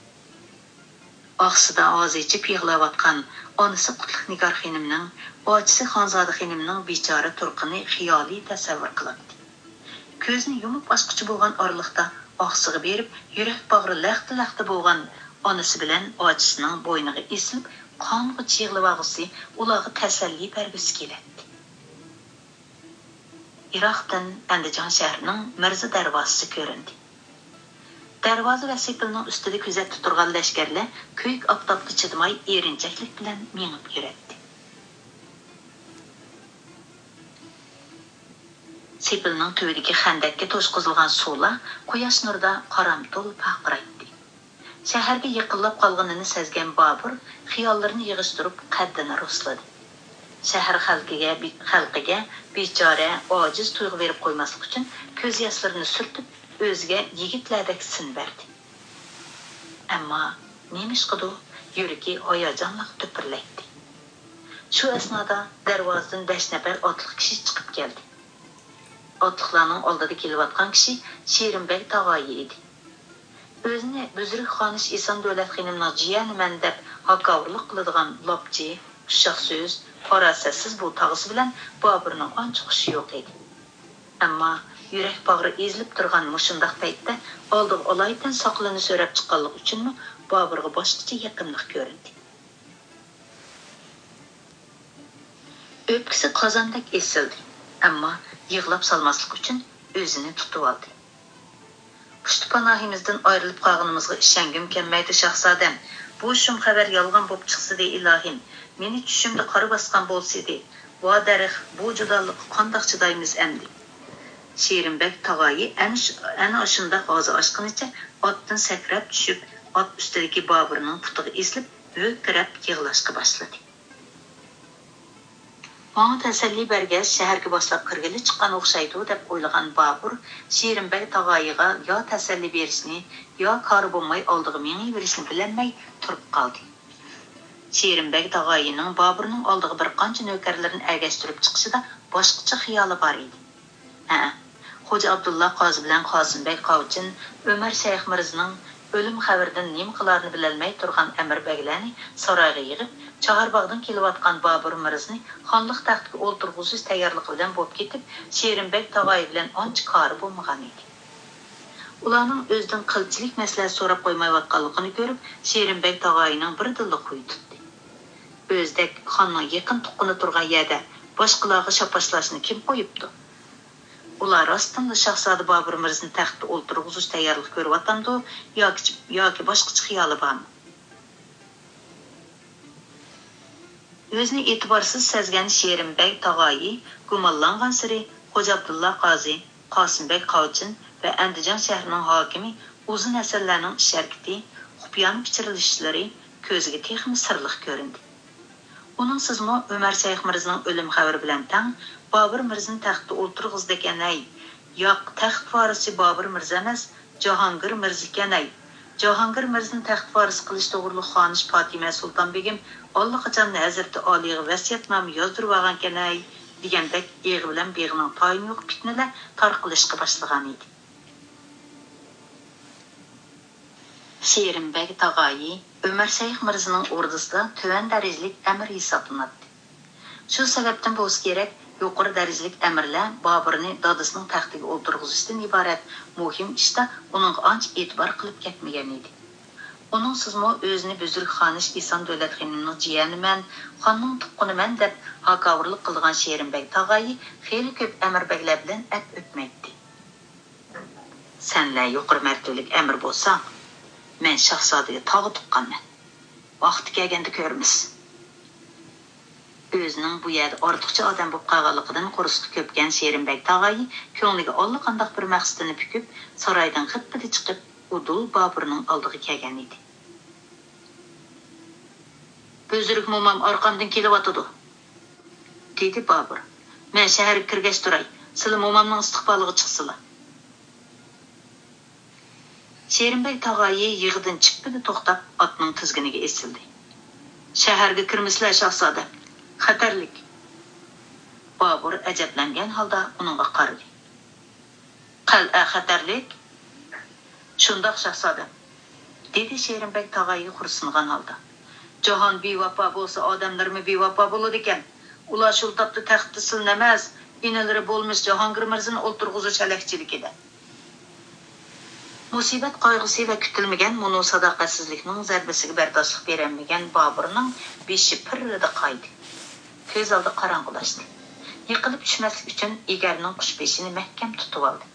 ئاغزىدا ئاز ئېچىپ يىغلاۋاتقان ئانىسى قۇتلۇق نىگار خېنىمنىڭ، ئاچىسى خانزادە خېنىمنىڭ بىچارە تۇرقىنى خىيالىي تەسەۋۋۇر قىلاتتى. كۆزىنى يۇمۇپ ئاچقۇچە بولغان ئارىلىقتا ئاغزىغا بېرىپ، يۈرەك باغرى لەختە-لەختە بولغان ئانىسى بىلەن ئاچىسىنىڭ بوينىغا ئېسىلىپ، قانغۇچە يىغلىۋالغۇسى، ئۇلارغا تەسەللى بەرگۈسى كېلەتتى. يىراقتىن ئەندىجان شەھىرىنىڭ مىرزا دەرۋازىسى كۆرۈندى. دەرۋازا ۋە سېپىلنىڭ ئۈستىدە كۆزەتتە تۇرغان لەشكەرلەر كۆيۈك ئاپتاپقا چىدىماي، ئېرىنچەكلىك بىلەن مېڭىپ يۈرەتتى. سېپىلنىڭ تۈۋىدىكى خەندەككە توشقۇزۇلغان سۇلار قۇياش نۇرىدا قارامتۇل پارقىرايتتى. شەھەرگە يېقىنلاپ قالغىنىنى سەزگەن بابۇر خىياللىرىنى يىغىشتۇرۇپ قەددىنى رۇسلىدى. شەھەر خەلقىگە، خەلقىگە بىچارە، ئاجىز تۇيغۇ بېرىپ قويماسلىق ئۈچۈن كۆز ياشلىرىنى سۈرتۈپ، ئۆزىگە يىگىتلەردەك سىن بەردى. ئەمما نېمىشقىدۇ، يۈرىكى ھاياجانلىق دۈپۈرلەيتتى. شۇ ئەسنادا دەرۋازىدىن بەش نەپەر ئاتلىق كىشى چىقىپ كەلدى. ئاتلىقلارنىڭ ئالدىدا كېلىۋاتقان كىشى شېرىن بەگ تاغايى ئىدى. ئۆزىنى بۈزرۈك خانىش ئېسان دۆلەت خېنىمنىڭ جىيەنىمەن دەپ ھاكاۋۇرلۇق قىلىدىغان لاپچى، ئۇششاق سۆز، پاراسەتسىز بۇ تاغىسى بىلەن بابۇرنىڭ ئانچە خۇشى يوق ئىدى. ئەمما يۈرەك باغرى ئېزىلىپ تۇرغان مۇشۇنداق پەيتتە ئالدىغا ئالايىتەن ساقىلىنى سۆرەپ چىققانلىقى ئۈچۈنمۇ بابۇرغا باشقىچە يېقىملىق كۆرۈندى. ئۆپكىسى قازاندەك ئېسىلدى، ئەمما يىغلاپ سالماسلىق ئۈچۈن ئۆزىنى تۇتۇۋالدى. پۇشتى-پاناھىمىزدىن ئايرىلىپ قالغىنىمىزغا ئىشەنگۈم كەلمەيدۇ، شاھزادەم. بۇ شۇم خەۋەر يالغان بوپ چىقسىدى، ئىلاھىم. مېنى چۈشۈمدە قارا باسقان بولسىدى. ۋا دەرىخ، بۇ جۇدالىققا قانداق چىدايمىز ئەمدى؟ شېرىن بەگ تاغايى ئەنە شۇ، ئەنە ئاشۇنداق ئاغزى ئاچقىنىچە ئاتتىن سەكرەپ چۈشۈپ، ئات ئۈستىدىكى بابۇرنىڭ پۇتىغا ئېسىلىپ، ھۆركىرەپ يىغلاشقا باشلىدى. ماڭا تەسەللى بەرگەچ، شەھەرگە باشلاپ كىرگىلى چىققان ئوخشايدۇ، دەپ ئويلىغان بابۇر شېرىن بەگ تاغايىغا يا تەسەللى بېرىشنى، يا كارى بولماي ئالدىغا مېڭىۋېرىشنى بىلەلمەي تۇرۇپ قالدى. شېرىن بەگ تاغايىنىڭ بابۇرنىڭ ئالدىغا بىر قانچە نۆكەرلىرىنى ئەگەشتۈرۈپ چىقىشىدا باشقىچە خىيالى بار ئىدى. ھەئە، خوجا ئابدۇللا قازى بىلەن قاسىم بەگ قاۋچىن ئۆمەر شەيخ مىرزىنىڭ ئۆلۈم خەۋىرىدىن نېمە قىلارىنى بىلەلمەي تۇرغان ئەمىر بەگلەرنى سارايغا يىغىپ، چاھارباغدىن كېلىۋاتقان بابۇر مىرزىنى خانلىق تەختىگە ئولتۇرغۇزۇش تەييارلىقى بىلەن بوپ كېتىپ، شېرىن بەگ تاغايى بىلەن ئانچە كارى بولمىغان ئىدى. ئۇلارنىڭ ئۆزىدىن قىلچىلىك مەسلىھەت سوراپ قويمايۋاتقانلىقىنى كۆرۈپ، شېرىن بەگ تاغايىنىڭ بىردىنلا خۇيى تۇتتى. ئۆزىدەك خاننىڭ يېقىن تۇغقىنى تۇرغان يەردە باشقىلارغا شاپاشلاشنى كىم قويۇپتۇ؟ ئۇلار راستتىنلا شاھزادە بابۇر مىرزىنى تەختتە ئولتۇرغۇزۇش تەييارلىقى كۆرۈۋاتامدۇ ياكى، ياكى باشقىچە خىيالى بارمۇ؟ ئۆزىنى ئېتىبارسىز سەزگەن شېرىن بەگ تاغايى گۇمانلانغانسېرى خوجا ئابدۇللا قازى، قاسىم بەگ قاۋچىن ۋە ئەندىجان شەھىرىنىڭ ھاكىمى ئۇزۇن ھەسەنلەرنىڭ ئىش-ھەرىكىتى، خۇپىيانە پىچىرلىشىشلىرى كۆزىگە تېخىمۇ سىرلىق كۆرۈندى. ئۇنىڭسىزمۇ ئۆمەر شەيخ مىرزىنىڭ ئۆلۈم خەۋىرى بىلەن تەڭ بابۇر مىرزىنى تەختتە ئولتۇرغۇزىدىكەن ھەي! ياق، تەخت ۋارىسى بابۇر مىرزا ئەمەس، جاھانگىر مىرزىكەن ھەي! جاھانگىر مىرزىنى تەخت ۋارىسى قىلىش توغرۇلۇق خانىش پاتىمە سۇلتان بېگىم ئاللىقاچان ھەزرىتى ئالىيغا ۋەسىيەتنامە يازدۇرۇۋالغانكەن ھەي! دېگەندەك ئېغى بىلەن بېغىنىڭ تايىنى يوق پىتنىلەر تارقىلىشقا باشلىغانىدى. شېرىن بەگ تاغايى ئۆمەر شەيخ مىرزىنىڭ ئوردىسىدا تۆۋەن دەرىجىلىك ئەمىر ھېسابلىناتتى. شۇ سەۋەبتىن بولسا كېرەك، يۇقىرى دەرىجىلىك ئەمىرلەر بابۇرنى دادىسىنىڭ تەختىگە ئولتۇرغۇزۇشتىن ئىبارەت مۇھىم ئىشتا ئۇنىڭغا ئانچە ئېتىبار قىلىپ كەتمىگەن ئىدى. ئۇنىڭسىزمۇ ئۆزىنى بۈزرۈك خانىش ئېسان دۆلەت خېنىمنىڭ جىيەنىمەن، خاننىڭ تۇغقىنىمەن دەپ ھاكاۋۇرلۇق قىلىدىغان شېرىن بەگ تاغايى خېلى كۆپ ئەمىر بەگلەر بىلەن ئەپ ئۆتمەيتتى. سەنلەر يۇقىرى مەرتىۋىلىك ئەمىر بولساڭ، مەن شاھزادىگە تاغ تۇغقانمەن. ۋاقتى كەلگەندە كۆرىمىز. ئۆزىنىڭ بۇ يەردە ئارتۇقچە ئادەم بولۇپ قالغانلىقىدىن قورسىقى كۆپكەن شېرىنبەگ تاغايى كۆڭلىگە ئاللىقانداق بىر مەقسىتىنى پۈكۈپ، سارايدىن غىپپىدە چىقىپ، ئۇدۇل بابۇرنىڭ ئالدىغا كەلگەن ئىدى. بۈزرۈك مومام ئارقامدىن كېلىۋاتىدۇ، دېدى بابۇر. مەن شەھەرگە كىرگەچ تۇراي، سىلە مومامنىڭ ئىستىقبالىغا چىقسىلا. شېرىنبەگ تاغايى يىغىدىن چىققىدە توختاپ، ئاتنىڭ تىزگىنىگە ئېسىلدى. شەھەرگە كىرمىسىلە، شاھزادەم، خەتەرلىك. بابۇر ئەجەبلەنگەن ھالدا ئۇنىڭغا قارىدى. قەلئە خەتەرلىك؟ شۇنداق، شاھزادەم، دېدى شېرىنبەگ تاغايى خورسىنغان ھالدا. جاھان بىۋاپا بولسا، ئادەملىرىمۇ بىۋاپا بولىدىكەن. ئۇلار شۇ تاپتا تەختتە سىلىنى ئەمەس، ئىنىلىرى بولمىش جاھانگىر مىرزىنى ئولتۇرغۇزۇش ھەلەكچىلىكىدە. مۇسىبەت قايغۇسى ۋە كۈتۈلمىگەن مۇنۇ ساداقەتسىزلىكنىڭ زەربىسىگە بەرداشلىق بېرەلمىگەن بابۇرنىڭ بېشى پىررىدە قايدى. كۆز ئالدى قاراڭغۇلاشتى. يىقىلىپ چۈشمەسلىك ئۈچۈن ئېگەرنىڭ قۇش بېشىنى مەھكەم تۇتۇۋالدى.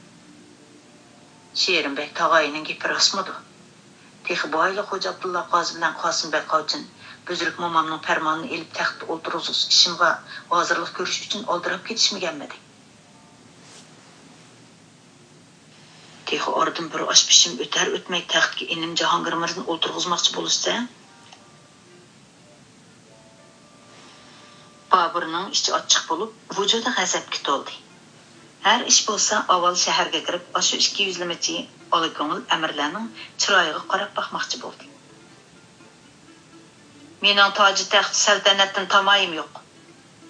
شېرىنبەگ تاغايىنىڭ گېپى راستمىدۇ؟ تېخى بۇ ئايلا خوجا ئابدۇللا قازى بىلەن قاسىم بەگ قاۋچىن بۈزرۈك مومامنىڭ پەرمانىنى ئېلىپ تەختتە ئولتۇرغۇزۇش ئىشىمغا ھازىرلىق كۆرۈش ئۈچۈن ئالدىراپ كېتىشمىگەنمىدى؟ تېخى ئارىدىن بىر ئاش پىشىم ئۆتەر-ئۆتمەي تەختكە ئىنىم جاھانگىر مىرزىنى ئولتۇرغۇزماقچى بولۇشسەن؟ بابۇرنىڭ ئىچى ئاچچىق بولۇپ، ۋۇجۇدى غەزەپكە تولدى. ھەر ئىش بولسا ئاۋۋال شەھەرگە كىرىپ، ئاشۇ ئىككى يۈزلىمىچى ئالا كۆڭۈل ئەمىرلەرنىڭ چىرايىغا قاراپ باقماقچى بولدى. مېنىڭ تاجى تەخت سەلتەنەتتىن تامايىم يوق.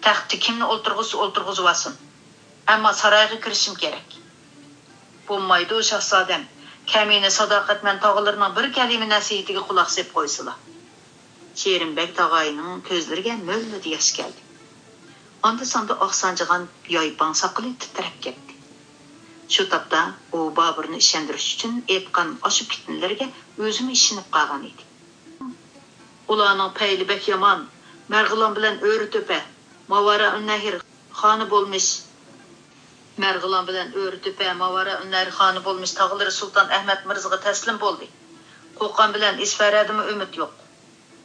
تەختتە كىمنى ئولتۇرغۇزسا ئولتۇرغۇزۇۋالسۇن. ئەمما سارايغا كىرىشىم كېرەك. بولمايدۇ، شاھزادەم. كەمىنە ساداقەتمەن تاغىلىرىنىڭ بىر كەلىمە نەسىھىتىگە قۇلاق سېلىپ قويسىلا. شېرىنبەگ تاغايىنىڭ كۆزلىرىگە مۆلدۈردە ياش كەلدى. ئاندا-ساندا ئاق سانجىغان يايپاڭ ساقىلى تىترەپ كەتتى. شۇ تاپتا ئۇ بابۇرنى ئىشەندۈرۈش ئۈچۈن ئېيتقان ئاشۇ پىتنىلىرىگە ئۆزىمۇ ئىشىنىپ قالغان ئىدى. ئۇلارنىڭ پەيلى بەك يامان. مەرغىلان بىلەن ئۆرە تۆپە، ماۋارائۇننەھر خانى بولمىش. مەرغىلان بىلەن ئۆرە تۆپە، ماۋارائۇننەھر خانى بولمىش تاغىلىرى سۇلتان ئەھمەت مىرزىغا تەسلىم بولدى. قوقان بىلەن ئىسفەرەدىنمۇ ئۈمىد يوق.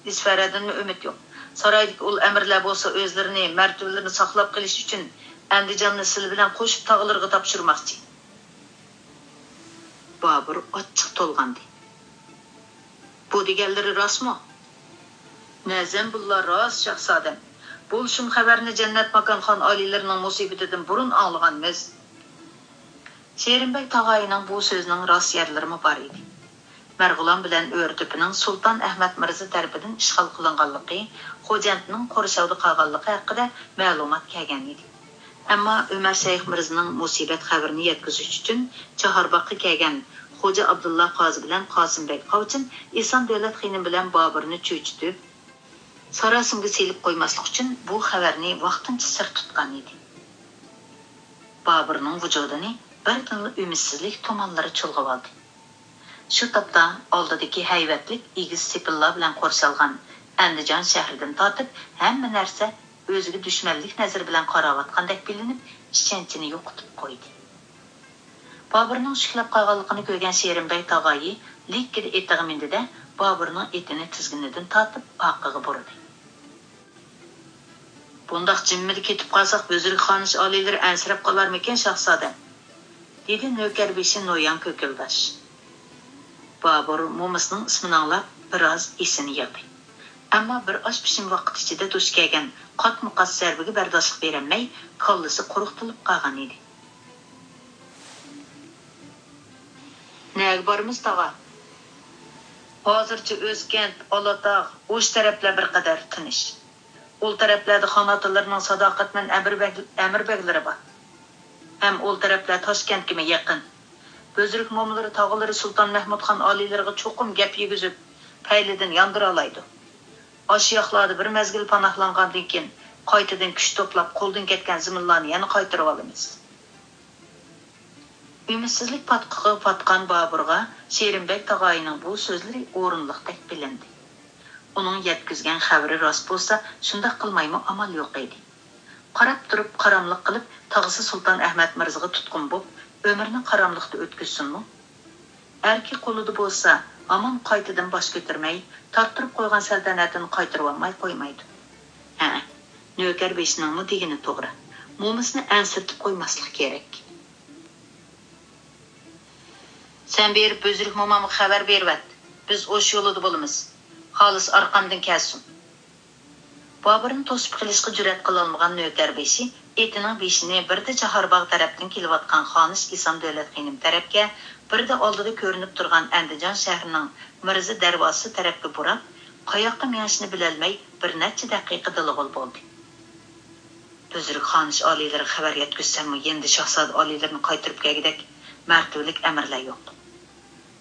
ئىسفەرەدىنمۇ ئۈمىد يوق. سارايدىكى ئۇل ئەمىرلەر بولسا ئۆزلىرىنى، مەرتىۋىلىرىنى ساقلاپ قېلىش ئۈچۈن ئەندىجاننى سىلە بىلەن قوشۇپ تاغىلىرىغا تاپشۇرماقچى. بابۇر ئاچچىق تولغاندى. بۇ دېگەنلىرى راستمۇ؟ نەزەم بۇلار راست، شاھزادەم. بۇ شۇم خەۋەرنى جەننەت ماكان خان ئالىيلىرىنىڭ مۇسىبىتىدىن بۇرۇن ئاڭلىغانمىز. شېرىنبەگ تاغايىنىڭ بۇ سۆزىنىڭ راست يەرلىرىمۇ بار ئىدى. مەرغىلان بىلەن ئۆرە تۆپىنىڭ سۇلتان ئەھمەت مىرزا تەرىپىدىن ئىشغال قىلىنغانلىقى، خوجەنتنىڭ قورشاۋدا قالغانلىقى ھەققىدە مەلۇمات كەلگەن ئىدى. ئەمما ئۆمەر شەيخ مىرزىنىڭ مۇسىبەت خەۋىرىنى يەتكۈزۈش ئۈچۈن چاھارباغقا كەلگەن خوجا ئابدۇللا قازى بىلەن قاسىم بەگ قاۋچىن ئېسان دۆلەت خېنىم بىلەن بابۇرنى چۆچۈتۈپ، ساراسىمىگە سېلىپ قويماسلىق ئۈچۈن بۇ خەۋەرنى ۋاقتىنچە سىر تۇتقان ئىدى. بابۇرنىڭ ۋۇجۇدىنى بىردىنلا ئۈمىدسىزلىك تۇمانلىرى چۇلغىۋالدى. شۇ تاپتا ئالدىدىكى ھەيۋەتلىك ئېگىز سېپىللار بىلەن قورشالغان ئەندىجان شەھىرىدىن تارتىپ ھەممە نەرسە ئۆزىگە دۈشمەنلىك نەزىرى بىلەن قاراۋاتقاندەك بىلىنىپ، ئىشەنچىنى يوقىتىپ قويدى. بابۇرنىڭ شۈكلەپ قالغانلىقىنى كۆرگەن شېرىنبەگ تاغايى لىككىدە ئېتىغا مىندى-دە، بابۇرنىڭ ئېتىنى تىزگىنىدىن تارتىپ ئارقىغا بۇرىدى. بۇنداق جىممىدە كېتىپ قالساق، بۈزرۈك خانىش ئالىيلىرى ئەنسىرەپ قالارمىكىن، شاھزادەم؟ دېدى نۆكەر بېشى نويان كۆكۈلداش. بابۇر مومىسىنىڭ ئىسمىنى ئاڭلاپ، بىر ئاز ئېسىنى يىغدى. ئەمما بىر ئاش پىشىم ۋاقىت ئىچىدە دۇچ كەلگەن قاتمۇقات زەربىگە بەرداشلىق بېرەلمەي، كاللىسى قۇرۇقتىلىپ قالغان ئىدى. نەگە بارىمىز، تاغا؟ ھازىرچە ئۆزكەنت، ئالاتاغ، ئۇ تەرەپلەر بىر قەدەر تىنچ. ئۇل تەرەپلەردە خان ئاتىلىرىنىڭ ساداقەتمەن ئەمىر بەگ-، ئەمىر بەگلىرى بار. ھەم ئۇل تەرەپلەر تاشكەنتكىمۇ يېقىن. بۈزرۈك مومىلىرى تاغىلىرى سۇلتان مەھمۇد خان ئالىيلىرىغا چوقۇم گەپ يېگۈزۈپ، پەيلىدىن ياندۇرالايدۇ. ئاشۇ ياقلاردا بىر مەزگىل پاناھلانغاندىن كېيىن، قايتىدىن كۈچ توپلاپ، قولدىن كەتكەن زېمىنلارنى يەنە قايتۇرۇۋالىمىز. ئۈمىدسىزلىك پاتقىقىغا پاتقان بابۇرغا شېرىنبەگ تاغايىنىڭ بۇ سۆزلىرى ئورۇنلۇقتەك بىلىندى. ئۇنىڭ يەتكۈزگەن خەۋىرى راست بولسا، شۇنداق قىلمايمۇ ئامال يوق ئىدى. قاراپ تۇرۇپ، قاراملىق قىلىپ، تاغىسى سۇلتان ئەھمەد مىرزىغا تۇتقۇن بوپ، ئۆمرىنى قاراملىقتا ئۆتكۈزسۇنمۇ؟ ئەركى قولىدا بولسا، ھامان قايتىدىن باش كۆتۈرمەي، تارتتۇرۇپ قويغان سەلتەنەتىنى قايتۇرۇۋالماي قويمايدۇ. ھەئە، نۆكەر بېشىنىڭمۇ دېگىنى توغرا. مومىسىنى ئەنسىرىتىپ قويماسلىق كېرەك. سەن بېرىپ بۈزرۈك مومامغا خەۋەر بېرىۋەت. بىز ئوش يولىدا بولىمىز. خالىس ئارقامدىن كەلسۇن. بابۇرنى توسۇپ قېلىشقا جۈرئەت قىلالمىغان نۆكەر بېشى ئېتىنىڭ بېشىنى بىردە چاھارباغ تەرەپتىن كېلىۋاتقان خانىش ئېسان دۆلەت خېنىم تەرەپكە، بىردە ئالدىدا كۆرۈنۈپ تۇرغان ئەندىجان شەھىرىنىڭ مىرزا دەرۋازىسى تەرەپكە بۇراپ، قاياققا مېڭىشىنى بىلەلمەي بىر نەچچە دەقىقە دىلىغۇل بولدى. بۈزرۈك خانىش ئالىيلىرىغا خەۋەر يەتكۈزسەممۇ يېنىدا شاھزادە ئالىيلىرىنى قايتۇرۇپ كەلگۈدەك مەرتىۋىلىك ئەمىرلەر يوق.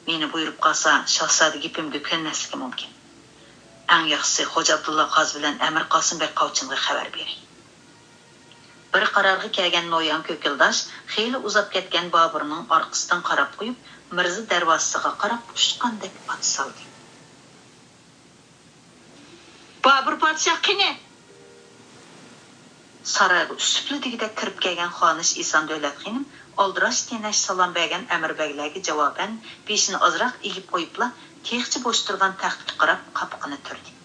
مېنى بۇيرۇپ قالسا، شاھزادە گېپىمگە كۆنمەسلىكى مۇمكىن. ئەڭ ياخشىسى خوجا ئابدۇللا قازى بىلەن ئەمىر قاسىمبەگ قاۋچىنغا خەۋەر بېرەي. بىر قارارغا كەلگەن نويان كۆكۈلداش خېلى ئۇزاپ كەتكەن بابۇرنىڭ ئارقىسىدىن قاراپ قويۇپ، مىرزا دەرۋازىسىغا قاراپ ئۇچقاندەك ئات سالدى. بابۇر پادىشاھ قېنى؟ سارايغا ئۈسۈپلا دېگۈدەك كىرىپ كەلگەن خانىش ئېسان دۆلەت خېنىم ئالدىراش تېنەش سالام بەرگەن ئەمىر بەگلەرگە جاۋابەن بېشىنى ئازراق ئېگىپ قويۇپلا، تېخىچە بوش تۇرغان تەختكە قاراپ قاپىقىنى تۈردى.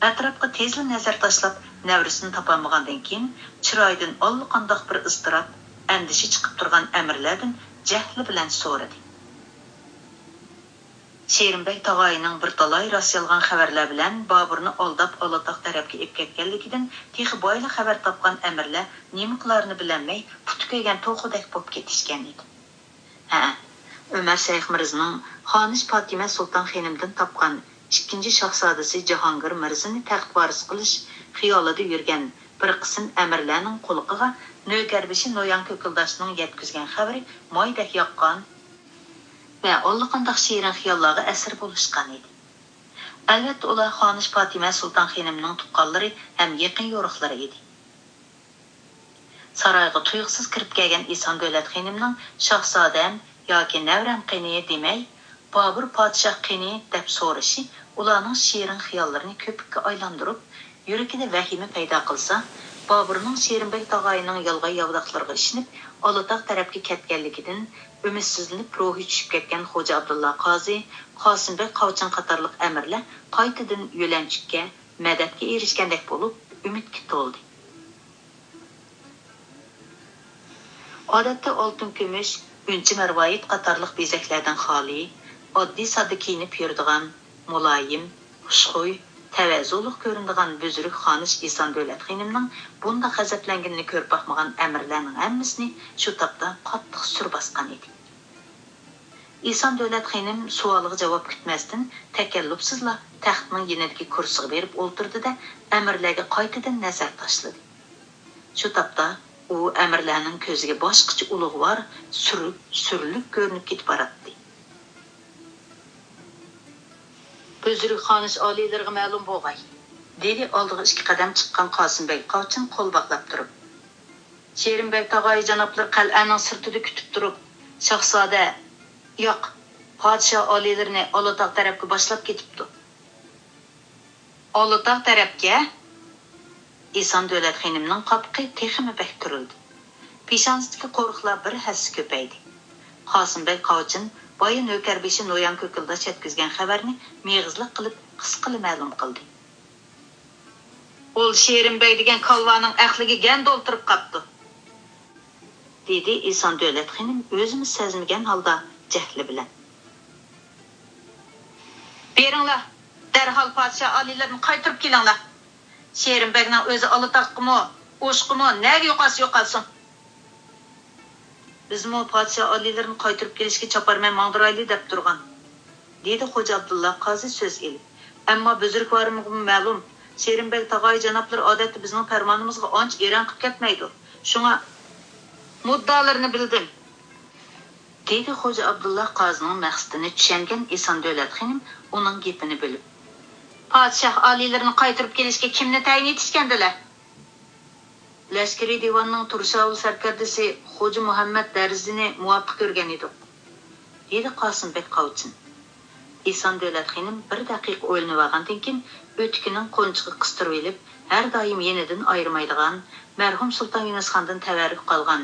ئەتراپقا تېزلا نەزەر تاشلاپ، نەۋرىسىنى تاپالمىغاندىن كېيىن، چىرايىدىن ئاللىقانداق بىر ئىزتىراپ، ئەندىشە چىقىپ تۇرغان ئەمىرلەردىن جەھلى بىلەن سورىدى. شېرىن بەگ تاغايىنىڭ بىر تالاي راست-يالغان خەۋەرلەر بىلەن بابۇرنى ئالداپ ئالاتاغ تەرەپكە ئېلىپ كەتكەنلىكىدىن تېخى بايلا خەۋەر تاپقان ئەمىرلەر نېمە قىلارىنى بىلەلمەي، پۇتى كۆيگەن توخۇدەك بولۇپ كېتىشكەن ئىدى. ھەئە، ئۆمەر شەيخ مىرزىنىڭ خانىش پاتىمە سۇلتان خېنىمدىن تاپقان ئىككىنچى شاھزادىسى جاھانگىر مىرزىنى تەخت ۋارىسى قىلىش خىيالىدا يۈرگەن بىر قىسىم ئەمىرلەرنىڭ قۇلىقىغا نۆكەربېشى نويان كۆكۈلداشنىڭ يەتكۈزگەن خەۋىرى مايدەك ياققان ۋە ئاللىقانداق شېرىن خىياللارغا ئەسىر بولۇشقان ئىدى. ئەلۋەتتە، ئۇلار خانىش پاتىمە سۇلتان خېنىمنىڭ تۇغقانلىرى ھەم يېقىن يورۇقلىرى ئىدى. سارايغا تۇيۇقسىز كىرىپ كەلگەن ئېسان دۆلەت خېنىمنىڭ «شاھزادەم ياكى نەۋرەم قېنى؟» دېمەي، «بابۇر پادىشاھ قېنى؟» دەپ سورىشى ئۇلارنىڭ شېرىن خىياللىرىنى كۆپۈككە ئايلاندۇرۇپ، يۈرىكىدە ۋەھىمە پەيدا قىلسا، بابۇرنىڭ شېرىن بەگ تاغايىنىڭ يالغان-ياۋىداقلىرىغا ئىشىنىپ، ئالاتاغ تەرەپكە كەتكەنلىكىدىن ئۈمىدسىزلىنىپ روھى چۈشۈپ كەتكەن خوجا ئابدۇللا قازى، قاسىم بەگ قاۋچىن قاتارلىق ئەمىرلەر قايتىدىن يۆلەنچۈككە، مەدەتكە ئېرىشكەندەك بولۇپ، ئۈمىدكە تولدى. ئادەتتە ئالتۇن-كۈمۈش، ئۈنچە-مەرۋايىت قاتارلىق بېزەكلەردىن خالىي، ئاددىي-ساددا كىيىنىپ يۈرىدىغان، مۇلايىم، خۇشخۇي، تەۋەزۇلۇق كۆرۈنىدىغان بۈزرۈك خانىش ئېسان دۆلەت خېنىمنىڭ بۇنداق غەزەپلەنگىنىنى كۆرۈپ باقمىغان ئەمىرلەرنىڭ ھەممىسىنى شۇ تاپتا قاتتىق سۈر باسقان ئىدى. ئېسان دۆلەت خېنىم سوئالىغا جاۋاب كۈتمەستىن، تەكەللۇپسىزلا تەختنىڭ يېنىدىكى كۇرسىغا بېرىپ ئولتۇردى-دە، ئەمىرلەرگە قايتىدىن نەزەر تاشلىدى. شۇ تاپتا ئۇ ئەمىرلەرنىڭ كۆزىگە باشقىچە ئۇلۇغۋار، سۈرۈك، سۈرلۈك كۆرۈنۈپ كېتىپ باراتتى. بۈزرۈك خانىش ئالىيلىرىغا مەلۇم بولغاي، دېدى ئالدىغا ئىككى قەدەم چىققان قاسىم بەگ قاۋچىن قول باغلاپ تۇرۇپ. شېرىن بەگ تاغايى جانابلىرى قەلئەنىڭ سىرتىدا كۈتۈپ تۇرۇپ، شاھزادە، ياق، پادىشاھ ئالىيلىرىنى ئالاتاغ تەرەپكە باشلاپ كېتىپتۇ. ئالاتاغ تەرەپكە؟ ئېسان دۆلەت خېنىمنىڭ قاپىقى تېخىمۇ بەك تۈرۈلدى. پېشانىسىدىكى قورۇقلار بىر ھەسسە كۆپەيدى. قاسىم بەگ قاۋچىن بايا نۆكەربېشى نويان كۆكۈلداش يەتكۈزگەن خەۋەرنى مېغىزلىق قىلىپ قىسقىلا مەلۇم قىلدى. ئۇل شېرىن بەگ دېگەن كالۋانىڭ ئەقلىگە گەندە ئولتۇرۇپ قاپتۇ، دېدى ئېسان دۆلەت خېنىم ئۆزىمۇ سەزمىگەن ھالدا جەھلى بىلەن. بېرىڭلار، دەرھال پادىشاھ ئالىيلىرىنى قايتۇرۇپ كېلىڭلار. شېرىن بەگنىڭ ئۆزى ئالاتاغقىمۇ، ئوشقىمۇ، نەگە يوقالسا يوقالسۇن. بىزمۇ پادىشاھ ئالىيلىرىنى قايتۇرۇپ كېلىشكە چاپارمەن ماڭدۇرايلى دەپ تۇرغان، دېدى خوجا ئابدۇللا قازى سۆز ئېلىپ. ئەمما بۈزرۈكۋارىمغىمۇ مەلۇم، شېرىن بەگ تاغايى جانابلىرى ئادەتتە بىزنىڭ پەرمانىمىزغا ئانچە ئېرەن قىلىپ كەتمەيدۇ. شۇڭا مۇددىئالىرىنى بىلدىم، دېدى خوجا ئابدۇللا قازىنىڭ مەقسىتىنى چۈشەنگەن ئېسان دۆلەت خېنىم ئۇنىڭ گېپىنى بۆلۈپ. پادىشاھ ئالىيلىرىنى قايتۇرۇپ كېلىشكە كىمنى تەيىن ئېتىشكەندىلە؟ لەشكىرىي دىۋاننىڭ تۇرشاۋۇل سەركەردىسى خوجا مۇھەممەد دەرزىنى مۇۋاپىق كۆرگەن ئىدۇق، دېدى قاسىم بەگ قاۋچىن. ئېسان دۆلەت خېنىم بىر دەقىقە ئويلىنىۋالغاندىن كېيىن، ئۆتۈكىنىڭ قونچىقىغا قىستۇرۇۋېلىپ، ھەر دائىم يېنىدىن ئايرىمايدىغان، مەرھۇم سۇلتان يۇنۇس خاندىن تەۋەررۈك قالغان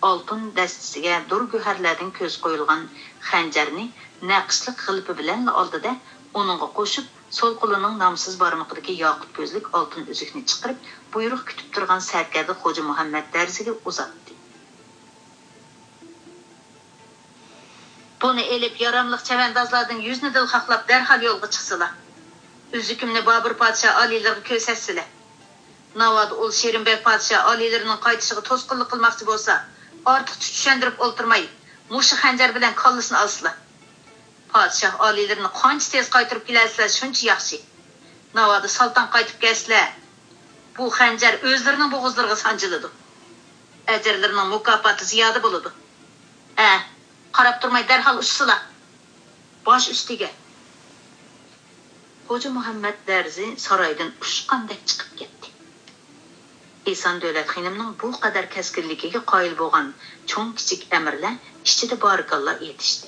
ئالتۇن دەستىسىگە دۇر گۆھەرلەردىن كۆز قويۇلغان خەنجەرنى نەقىشلىك غىلىپى بىلەنلا ئالدى-دە، ئۇنىڭغا قوشۇپ، سول قولىنىڭ نامسىز بارمىقىدىكى ياقۇت كۆزلۈك ئالتۇن ئۈزۈكنى چىقىرىپ، بۇيرۇق كۈتۈپ تۇرغان سەركەردە خوجا مۇھەممەد دەرزىگە ئۇزاتتى. بۇنى ئېلىپ، ياراملىق چەۋەندازلاردىن يۈزنى دىلخاھلاپ، دەرھال يولغا چىقسىلا. ئۈزۈكۈمنى بابۇر پادىشاھ ئالىيلىرىغا كۆرسەتسىلە. ناۋادا ئۇل شېرىنبەگ پادىشاھ ئالىيلىرىنىڭ قايتىشىغا توسقۇنلۇق قىلماقچى بولسا، ئارتۇقچە چۈشەندۈرۈپ ئولتۇرماي، مۇشۇ خەنجەر بىلەن كاللىسىنى ئالسىلا. پادىشاھ ئالىيلىرىنى قانچە تېز قايتۇرۇپ كېلەلىسىلەر، شۇنچە ياخشى. ناۋادا سالتان قايتىپ كەلسىلە، بۇ خەنجەر ئۆزلىرىنىڭ بوغۇزلىرىغا سانجىلىدۇ. ئەجىرلىرىنىڭ مۇكاپاتى زىيادە بولىدۇ. ھە، قاراپ تۇرماي دەرھال ئۇچسىلا. باش ئۈستىگە. خوجا مۇھەممەد دەرزى سارايدىن ئۇچقاندەك چىقىپ كەتتى. ئېسان دۆلەت خېنىمنىڭ بۇ قەدەر كەسكىنلىكىگە قايىل بولغان چوڭ-كىچىك ئەمىرلەر ئىچىدە بارىكاللا ئېيتىشتى.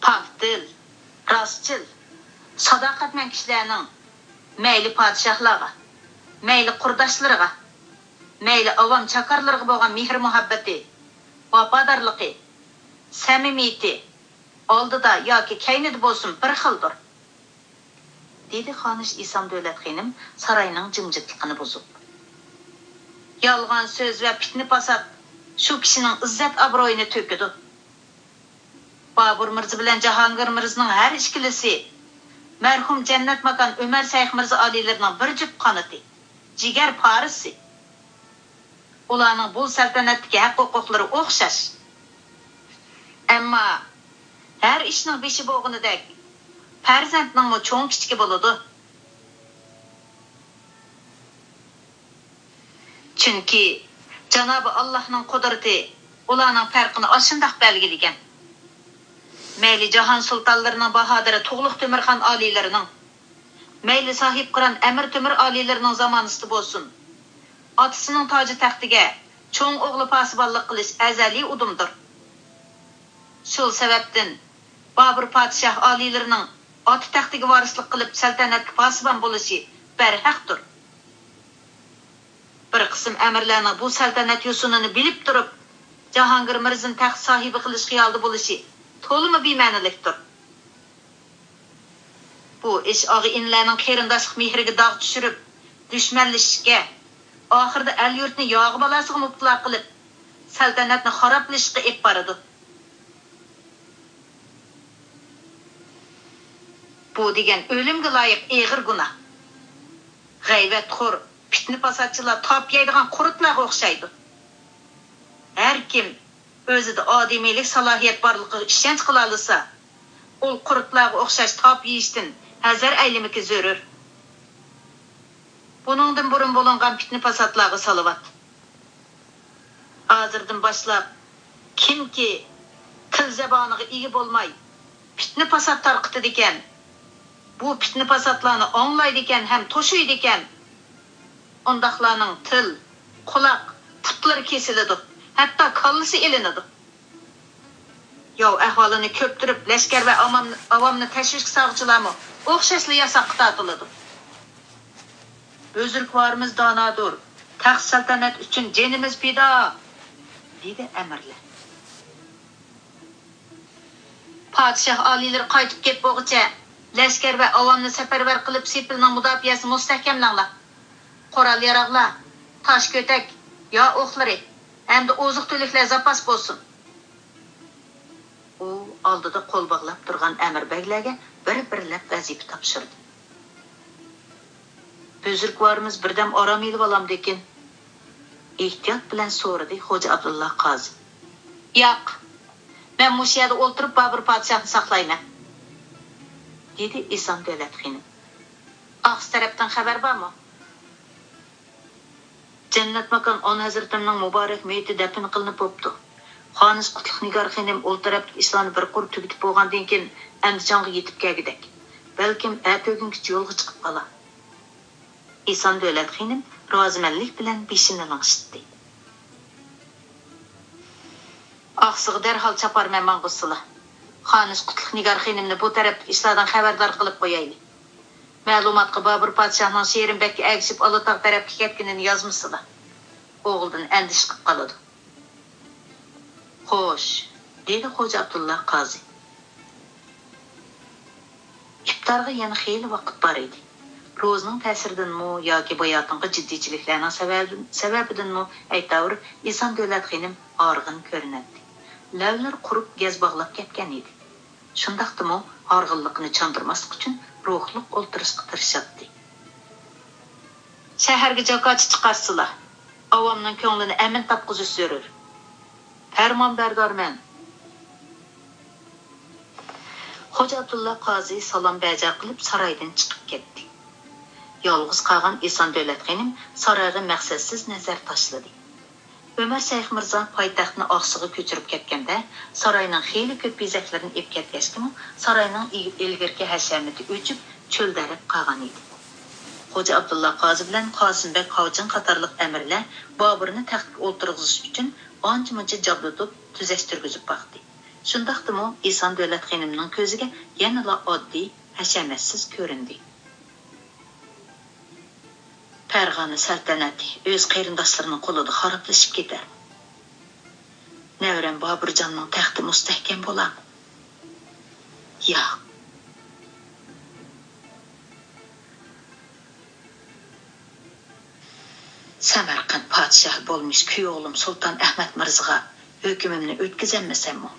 پاك دىل، راستچىل، ساداقەتمەن كىشىلەرنىڭ مەيلى پادىشاھلارغا، مەيلى قۇرداشلىرىغا، مەيلى ئاۋام چاكارلىرىغا بولغان مېھىر-مۇھەببىتى، ۋاپادارلىقى، سەمىمىيىتى ئالدىدا ياكى كەينىدە بولسۇن بىر خىلدۇر. دېدى خانىش ئېسام دۆلەت خېنىم ساراينىڭ جىمجىتلىقىنى بۇزۇپ. يالغان سۆز ۋە پىتنە-پاسات شۇ كىشىنىڭ ئىززەت-ئابرۇيىنى تۆكىدۇ. بابۇر مىرزا بىلەن جاھانگىر مىرزىنىڭ ھەر ئىككىلىسى مەرھۇم جەننەت ماكان ئۆمەر شەيخ مىرزا ئالىيلىرىنىڭ بىر جۈپ قانىتى، جىگەر پارىسى. ئۇلارنىڭ بۇ سەلتەنەتتىكى ھەق-ھوقۇقلىرى ئوخشاش. ئەمما ھەر ئىشنىڭ بېشى بولغىنىدەك، پەرزەنتنىڭمۇ چوڭ-كىچىكى بولىدۇ. چۈنكى جانابى ئاللاھنىڭ قۇدرىتى ئۇلارنىڭ پەرقىنى ئاشۇنداق بەلگىلىگەن. مەيلى جاھان سۇلتانلىرىنىڭ باھادىرى تۇغلۇق تۆمۈرخان ئالىيلىرىنىڭ، مەيلى ساھىبقىران ئەمىر تۆمۈر ئالىيلىرىنىڭ زامانىسىدا بولسۇن، ئاتىسىنىڭ تاجى تەختىگە چوڭ ئوغلى پاسىبانلىق قىلىش ئەزەلىي ئۇدۇمدۇر. شۇ سەۋەبتىن، بابۇر پادىشاھ ئالىيلىرىنىڭ ئاتا تەختىگە ۋارىسلىق قىلىپ، سەلتەنەتكە پاسىبان بولۇشى بەرھەقتۇر. بىر قىسىم ئەمىرلەرنىڭ بۇ سەلتەنەت يوسۇنىنى بىلىپ تۇرۇپ، جاھانگىر مىرزىنى تەخت ساھىبى قىلىش خىيالىدا بولۇشى تولىمۇ بىمەنىلىكتۇر. بۇ ئىش ئاغا-ئىنىلەرنىڭ قېرىنداشلىق مېھرىگە داغ چۈشۈرۈپ، دۈشمەنلىشىشكە، ئاخىرىدا ئەل-يۇرتنى ياغا بالاسىغا مۇپتىلا قىلىپ، سەلتەنەتنى خارابلىشىشقا ئېلىپ بارىدۇ. بۇ دېگەن ئۆلۈمگە لايىق ئېغىر گۇناھ. غەيۋەتخور، پىتنە-پاساتچىلار تاپ يەيدىغان قۇرتلارغا ئوخشايدۇ. ھەر كىم ئۆزىدە ئادىمىيلىك سالاھىيەت بارلىقىغا ئىشەنچ قىلالىسا، ئۇ قۇرتلارغا ئوخشاش تاپ يېيىشتىن ھەزەر ئەيلىمىكى زۆرۈر. بۇنىڭدىن بۇرۇن بولۇنغان پىتنە-پاساتلارغا سالاۋات. ھازىردىن باشلاپ، كىمكى تىل زەبانىغا ئىگە بولماي، پىتنە-پاسات تارقىتىدىكەن، بۇ پىتنە-پاساتلارنى ئاڭلايدىكەن ھەم توشۇيدىكەن، ئۇنداقلارنىڭ تىل، قۇلاق، پۇتلىرى كېسىلىدۇ، ھەتتا كاللىسى ئېلىنىدۇ. ياۋ ئەھۋالىنى كۆپتۈرۈپ، لەشكەر ۋە ئامام-، ئاۋامنى تەشۋىشكە سالغۇچىلارمۇ ئوخشاشلا ياساققا تارتىلىدۇ. بۈزرۈكۋارىمىز دانادۇر، تەخت سەلتەنەت ئۈچۈن جېنىمىز پىدا، دېدى ئەمىرلەر. پادىشاھ ئالىيلىرى قايتىپ كېلىپ بولغۇچە، لەشكەر ۋە ئاۋامنى سەپەرۋەر قىلىپ، سېپىلنىڭ مۇداپىئەسىنى مۇستەھكەملەڭلار. قورال-ياراغلار، تاش-كۆتەك، ياۋ ئوقلىرى ھەمدە ئوزۇق-تۈلۈكلەر زاپاس بولسۇن. ئۇ ئالدىدا قول باغلاپ تۇرغان ئەمىر بەگلەرگە بىر-بىرلەپ ۋەزىپە تاپشۇردى. بۈزرۈكۋارىمىز بىردەم ئارام ئېلىۋالامدىكىن؟ ئېھتىيات بىلەن سورىدى خوجا ئابدۇللا قازى. ياق، مەن مۇشۇ يەردە ئولتۇرۇپ بابۇر پادىشاھنى ساقلايمەن، دېدى ئېسام دۆلەت خېنىم. ئاقسۇ تەرەپتىن خەۋەر بارمۇ؟ جەننەت ماكان ئانا ھەزرىتىمنىڭ مۇبارەك مېيىتى دەپنە قىلىنىپ بوپتۇ. خانىش قۇتلۇق نىگار خېنىم ئۇ تەرەپتىكى ئىشلارنى بىر قۇر تۈگىتىپ بولغاندىن كېيىن ئەندىجانغا يېتىپ كەلگۈدەك. بەلكىم ئەتە ئۆگۈنگىچە يولغا چىقىپ قالا. ئېسان دۆلەت خېنىم رازىمەنلىك بىلەن بېشىنى لىڭشىتتى. ئاقسۇغا دەرھال چاپارمەن ماڭغۇزسىلا. خانىش قۇتلۇق نىگار خېنىمنى بۇ تەرەپتىكى ئىشلاردىن خەۋەردار قىلىپ قويايلى. مەلۇماتقا بابۇر پادىشاھنىڭ شېرىن بەگكە ئەگىشىپ ئالىتاغ تەرەپكە كەتكىنىنى يازمىسىلا. ئوغلىدىن ئەندىشە قىلىپ قالىدۇ. خوش، دېدى خوجا ئابدۇللا قازى. ئىپتارغا يەنە خېلى ۋاقىت بار ئىدى. روزىنىڭ تەسىرىدىنمۇ ياكى باياتىنقى جىددىيچىلىكلەرنىڭ سەۋەبى-، سەۋەبىدىنمۇ ئەيتاۋۇر ئىسان دۆلەت خېنىم ھارغىن كۆرۈنەتتى. لەۋلىرى قۇرۇپ گەز باغلاپ كەتكەن ئىدى. شۇنداقتىمۇ ھارغىنلىقىنى چاندۇرماسلىق ئۈچۈن روھلۇق ئولتۇرۇشقا تىرىشاتتى. شەھەرگە جاكارچى چىقارسىلا، ئاۋامنىڭ كۆڭلىنى ئەمىن تاپقۇزۇش زۆرۈر. پەرمانبەردارمەن. خوجا ئابدۇللا قازى سالام بەجا قىلىپ سارايدىن چىقىپ كەتتى. يالغۇز قالغان ئېسان دۆلەت خېنىم سارايغا مەقسەتسىز نەزەر تاشلىدى. ئۆمەر شەيخ مىرزا پايتەختنى ئاقسۇغا كۆچۈرۈپ كەتكەندە، ساراينىڭ خېلى كۆپ بېزەكلىرىنى ئېلىپ كەتكەچكىمۇ، ساراينىڭ ئىگ-، ئىلگىرىكى ھەشەمىتى ئۆچۈپ، چۆلدەرەپ قالغان ئىدى. خوجا ئابدۇللا قازى بىلەن قاسىمبەگ قاۋجىن قاتارلىق ئەمىرلەر بابۇرنى تەختكە ئولتۇرغۇزۇش ئۈچۈن ئانچە-مۇنچە جابدۇتۇپ، تۈزەشتۈرگۈزۈپ باقتى. شۇنداقتىمۇ ئېسان دۆلەت خېنىمنىڭ كۆزىگە يەنىلا ئاددىي، ھەشەمەتسىز كۆرۈندى. پەرغانە سەلتەنەتى ئۆز قېرىنداشلىرىنىڭ قولىدا خارابلىشىپ كېتەر. نەۋرەم بابۇرجاننىڭ تەختى مۇستەھكەم بولامۇ؟ ياق. سەمەرقەنت پادىشاھى بولمىش كۈيئوغلۇم سۇلتان ئەخمەت مىرزىغا ھۆكۈمۈمنى ئۆتكۈزەلمىسەممۇ،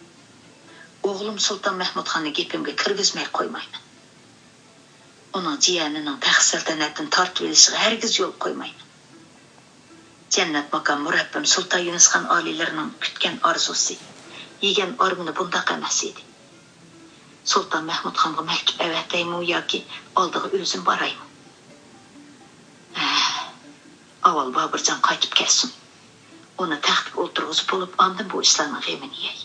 ئوغلۇم سۇلتان مەھمۇدخاننى گېپىمگە كىرگۈزمەي قويمايمەن. ئۇنىڭ جىيەنىنىڭ تەخت سەلتەنەتتىن تارتىۋېلىشىغا ھەرگىز يول قويمايمەن. جەننەت ماكان مۇرەببىم سۇلتان يۇنۇسخان ئالىيلىرىنىڭ كۈتكەن ئارزۇسى، يېگەن ئارمىنى بۇنداق ئەمەس ئىدى. سۇلتان مەھمۇدخانغا مەكتۇپ ئەۋەتەيمۇ ياكى ئالدىغا ئۆزۈم بارايمۇ؟ ھە، ئاۋۋال بابۇرجان قايتىپ كەلسۇن. ئۇنى تەختكە ئولتۇرغۇزۇپ بولۇپ، ئاندىن بۇ ئىشلارنىڭ غېمىنى يەي.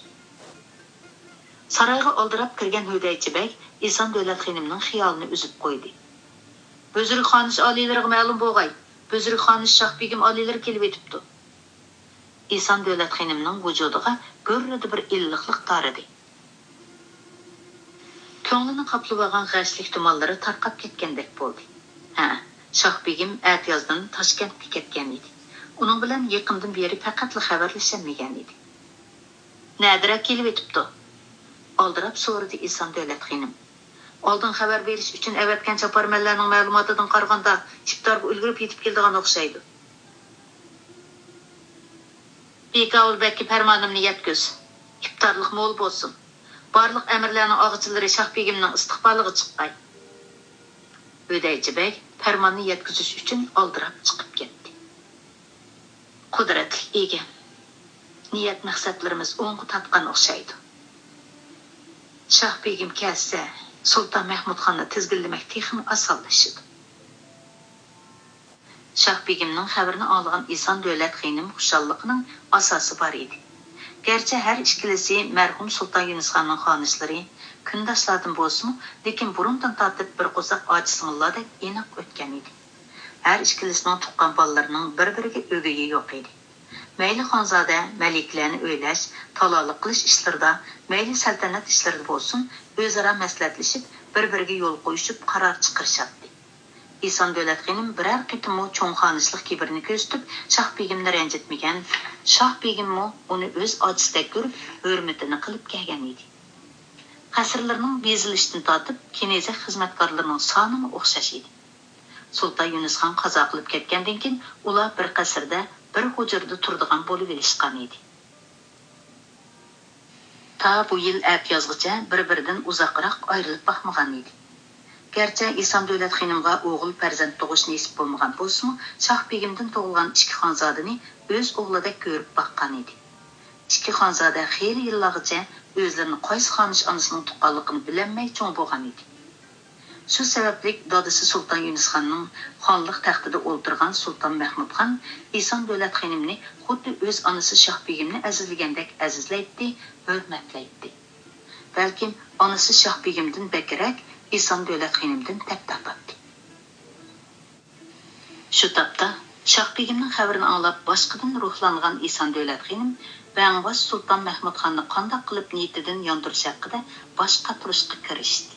سارايغا ئالدىراپ كىرگەن ھۆدەيچى بەگ ئېسان دۆلەت خېنىمنىڭ خىيالىنى ئۈزۈپ قويدى. بۈزرۈك خانىش ئالىيلىرىغا مەلۇم بولغاي، بۈزرۈك خانىش شاھ بېگىم ئالىيلىرى كېلىۋېتىپتۇ. ئېسان دۆلەت خېنىمنىڭ ۋۇجۇدىغا گۈررىدە بىر ئىللىقلىق تارىدى. كۆڭلىنى قاپلىۋالغان غەشلىك تۇمانلىرى تارقاپ كەتكەندەك بولدى. ھە، شاھ بېگىم ئەتىيازدىن تاشكەنتكە كەتكەن ئىدى. ئۇنىڭ بىلەن يېقىندىن بېرى پەقەتلا خەۋەرلىشەلمىگەن ئىدى. نەدىرەك كېلىۋېتىپتۇ؟ ئالدىراپ سورىدى ئېسان دۆلەت خېنىم. ئالدىن خەۋەر بېرىش ئۈچۈن ئەۋەتكەن چاپارمەنلەرنىڭ مەلۇماتىدىن قارىغاندا، ئىپتارغا ئۈلگۈرۈپ يېتىپ كېلىدىغان ئوخشايدۇ. بىكاۋۇل بەگكە پەرمانىمنى يەتكۈز. ئىپتارلىق مول بولسۇن. بارلىق ئەمىرلەرنىڭ ئاغىچىلىرى شاھ بېگىمنىڭ ئىستىقبالىغا چىققاي. ھۆدەيچى بەگ پەرماننى يەتكۈزۈش ئۈچۈن ئالدىراپ چىقىپ كەتتى. قۇدرەتلىك ئىگەم، نىيەت مەقسەتلىرىمىز ئوڭغا تارتقان ئوخشايدۇ. شاھ بېگىم كەلسە، سۇلتان مەھمۇدخاننى تىزگىنلىمەك تېخىمۇ ئاسانلىشىدۇ. شاھ بېگىمنىڭ خەۋىرىنى ئاڭلىغان ئېسان دۆلەت خېنىم خۇشاللىقىنىڭ ئاساسى بار ئىدى. گەرچە ھەر ئىككىلىسى مەرھۇم سۇلتان يۇنۇسخاننىڭ خانىشلىرى، كۈنداشلاردىن بولسىمۇ، لېكىن بۇرۇندىن تارتىپ بىر قورساق ئاچا-سىڭىللاردەك ئىناق ئۆتكەن ئىدى. ھەر ئىككىلىسىنىڭ تۇغقان بالىلىرىنىڭ بىر-بىرىگە ئۆگىيى يوق ئىدى. مەيلى خانزادە، مەلىكىلەرنى ئۆيلەش، تالالىق قىلىش ئىشلىرىدا، مەيلى سەلتەنەت ئىشلىرىدا بولسۇن، ئۆزئارا مەسلىھەتلىشىپ، بىر-بىرىگە يول قويۇشۇپ قارار چىقىرىشاتتى. ئېسان دۆلەت خېنىم بىرەر قېتىممۇ چوڭ خانىشلىق كىبىرىنى كۆرسىتىپ، شاھ بېگىمنى رەنجىتمىگەن، شاھ بېگىممۇ ئۇنى ئۆز ئاچىسىدەك كۆرۈپ، ھۆرمىتىنى قىلىپ كەلگەن ئىدى. قەسىرلىرىنىڭ بېزىلىشىدىن تارتىپ، كېنىزەك خىزمەتكارلىرىنىڭ سانىمۇ ئوخشاش ئىدى. سۇلتان يۇنۇس خان قازا قىلىپ كەتكەندىن كېيىن، ئۇلار بىر قەسىردە، بىر ھۇجرىدا تۇرىدىغان بولۇۋېلىشقان ئىدى. تا بۇ يىل ئەتىيازغىچە بىر-بىرىدىن ئۇزاقراق ئايرىلىپ باقمىغان ئىدى. گەرچە ئېسان دۆلەت خېنىمغا ئوغۇل پەرزەنت تۇغۇش نېسىپ بولمىغان بولسىمۇ، شاھ بېگىمدىن تۇغۇلغان ئىككى خانزادىنى ئۆز ئوغلىدەك كۆرۈپ باققان ئىدى. ئىككى خانزادە خېلى يىللارغىچە ئۆزلىرىنى قايسى خانىش ئانىسىنىڭ تۇغقانلىقىنى بىلەلمەي چوڭ بولغان ئىدى. شۇ سەۋەبلىك دادىسى سۇلتان يۇنۇس خاننىڭ خانلىق تەختىدە ئولتۇرغان سۇلتان مەھمۇد خان ئېسان دۆلەت خېنىمنى خۇددى ئۆز ئانىسى شاھ بېگىمنى ئەزىزلىگەندەك ئەزىزلەيتتى، ھۆرمەتلەيتتى. بەلكىم ئانىسى شاھ بېگىمدىن بەكرەك ئېسان دۆلەت خېنىمدىن تەپ تارتاتتى. شۇ تاپتا شاھ بېگىمنىڭ خەۋىرىنى ئاڭلاپ باشقىدىن روھلانغان ئېسان دۆلەت خېنىم بەڭباش سۇلتان مەھمۇد خاننى قانداق قىلىپ نىيىتىدىن ياندۇرۇش ھەققىدە باش قاتۇرۇشقا كىرىشتى.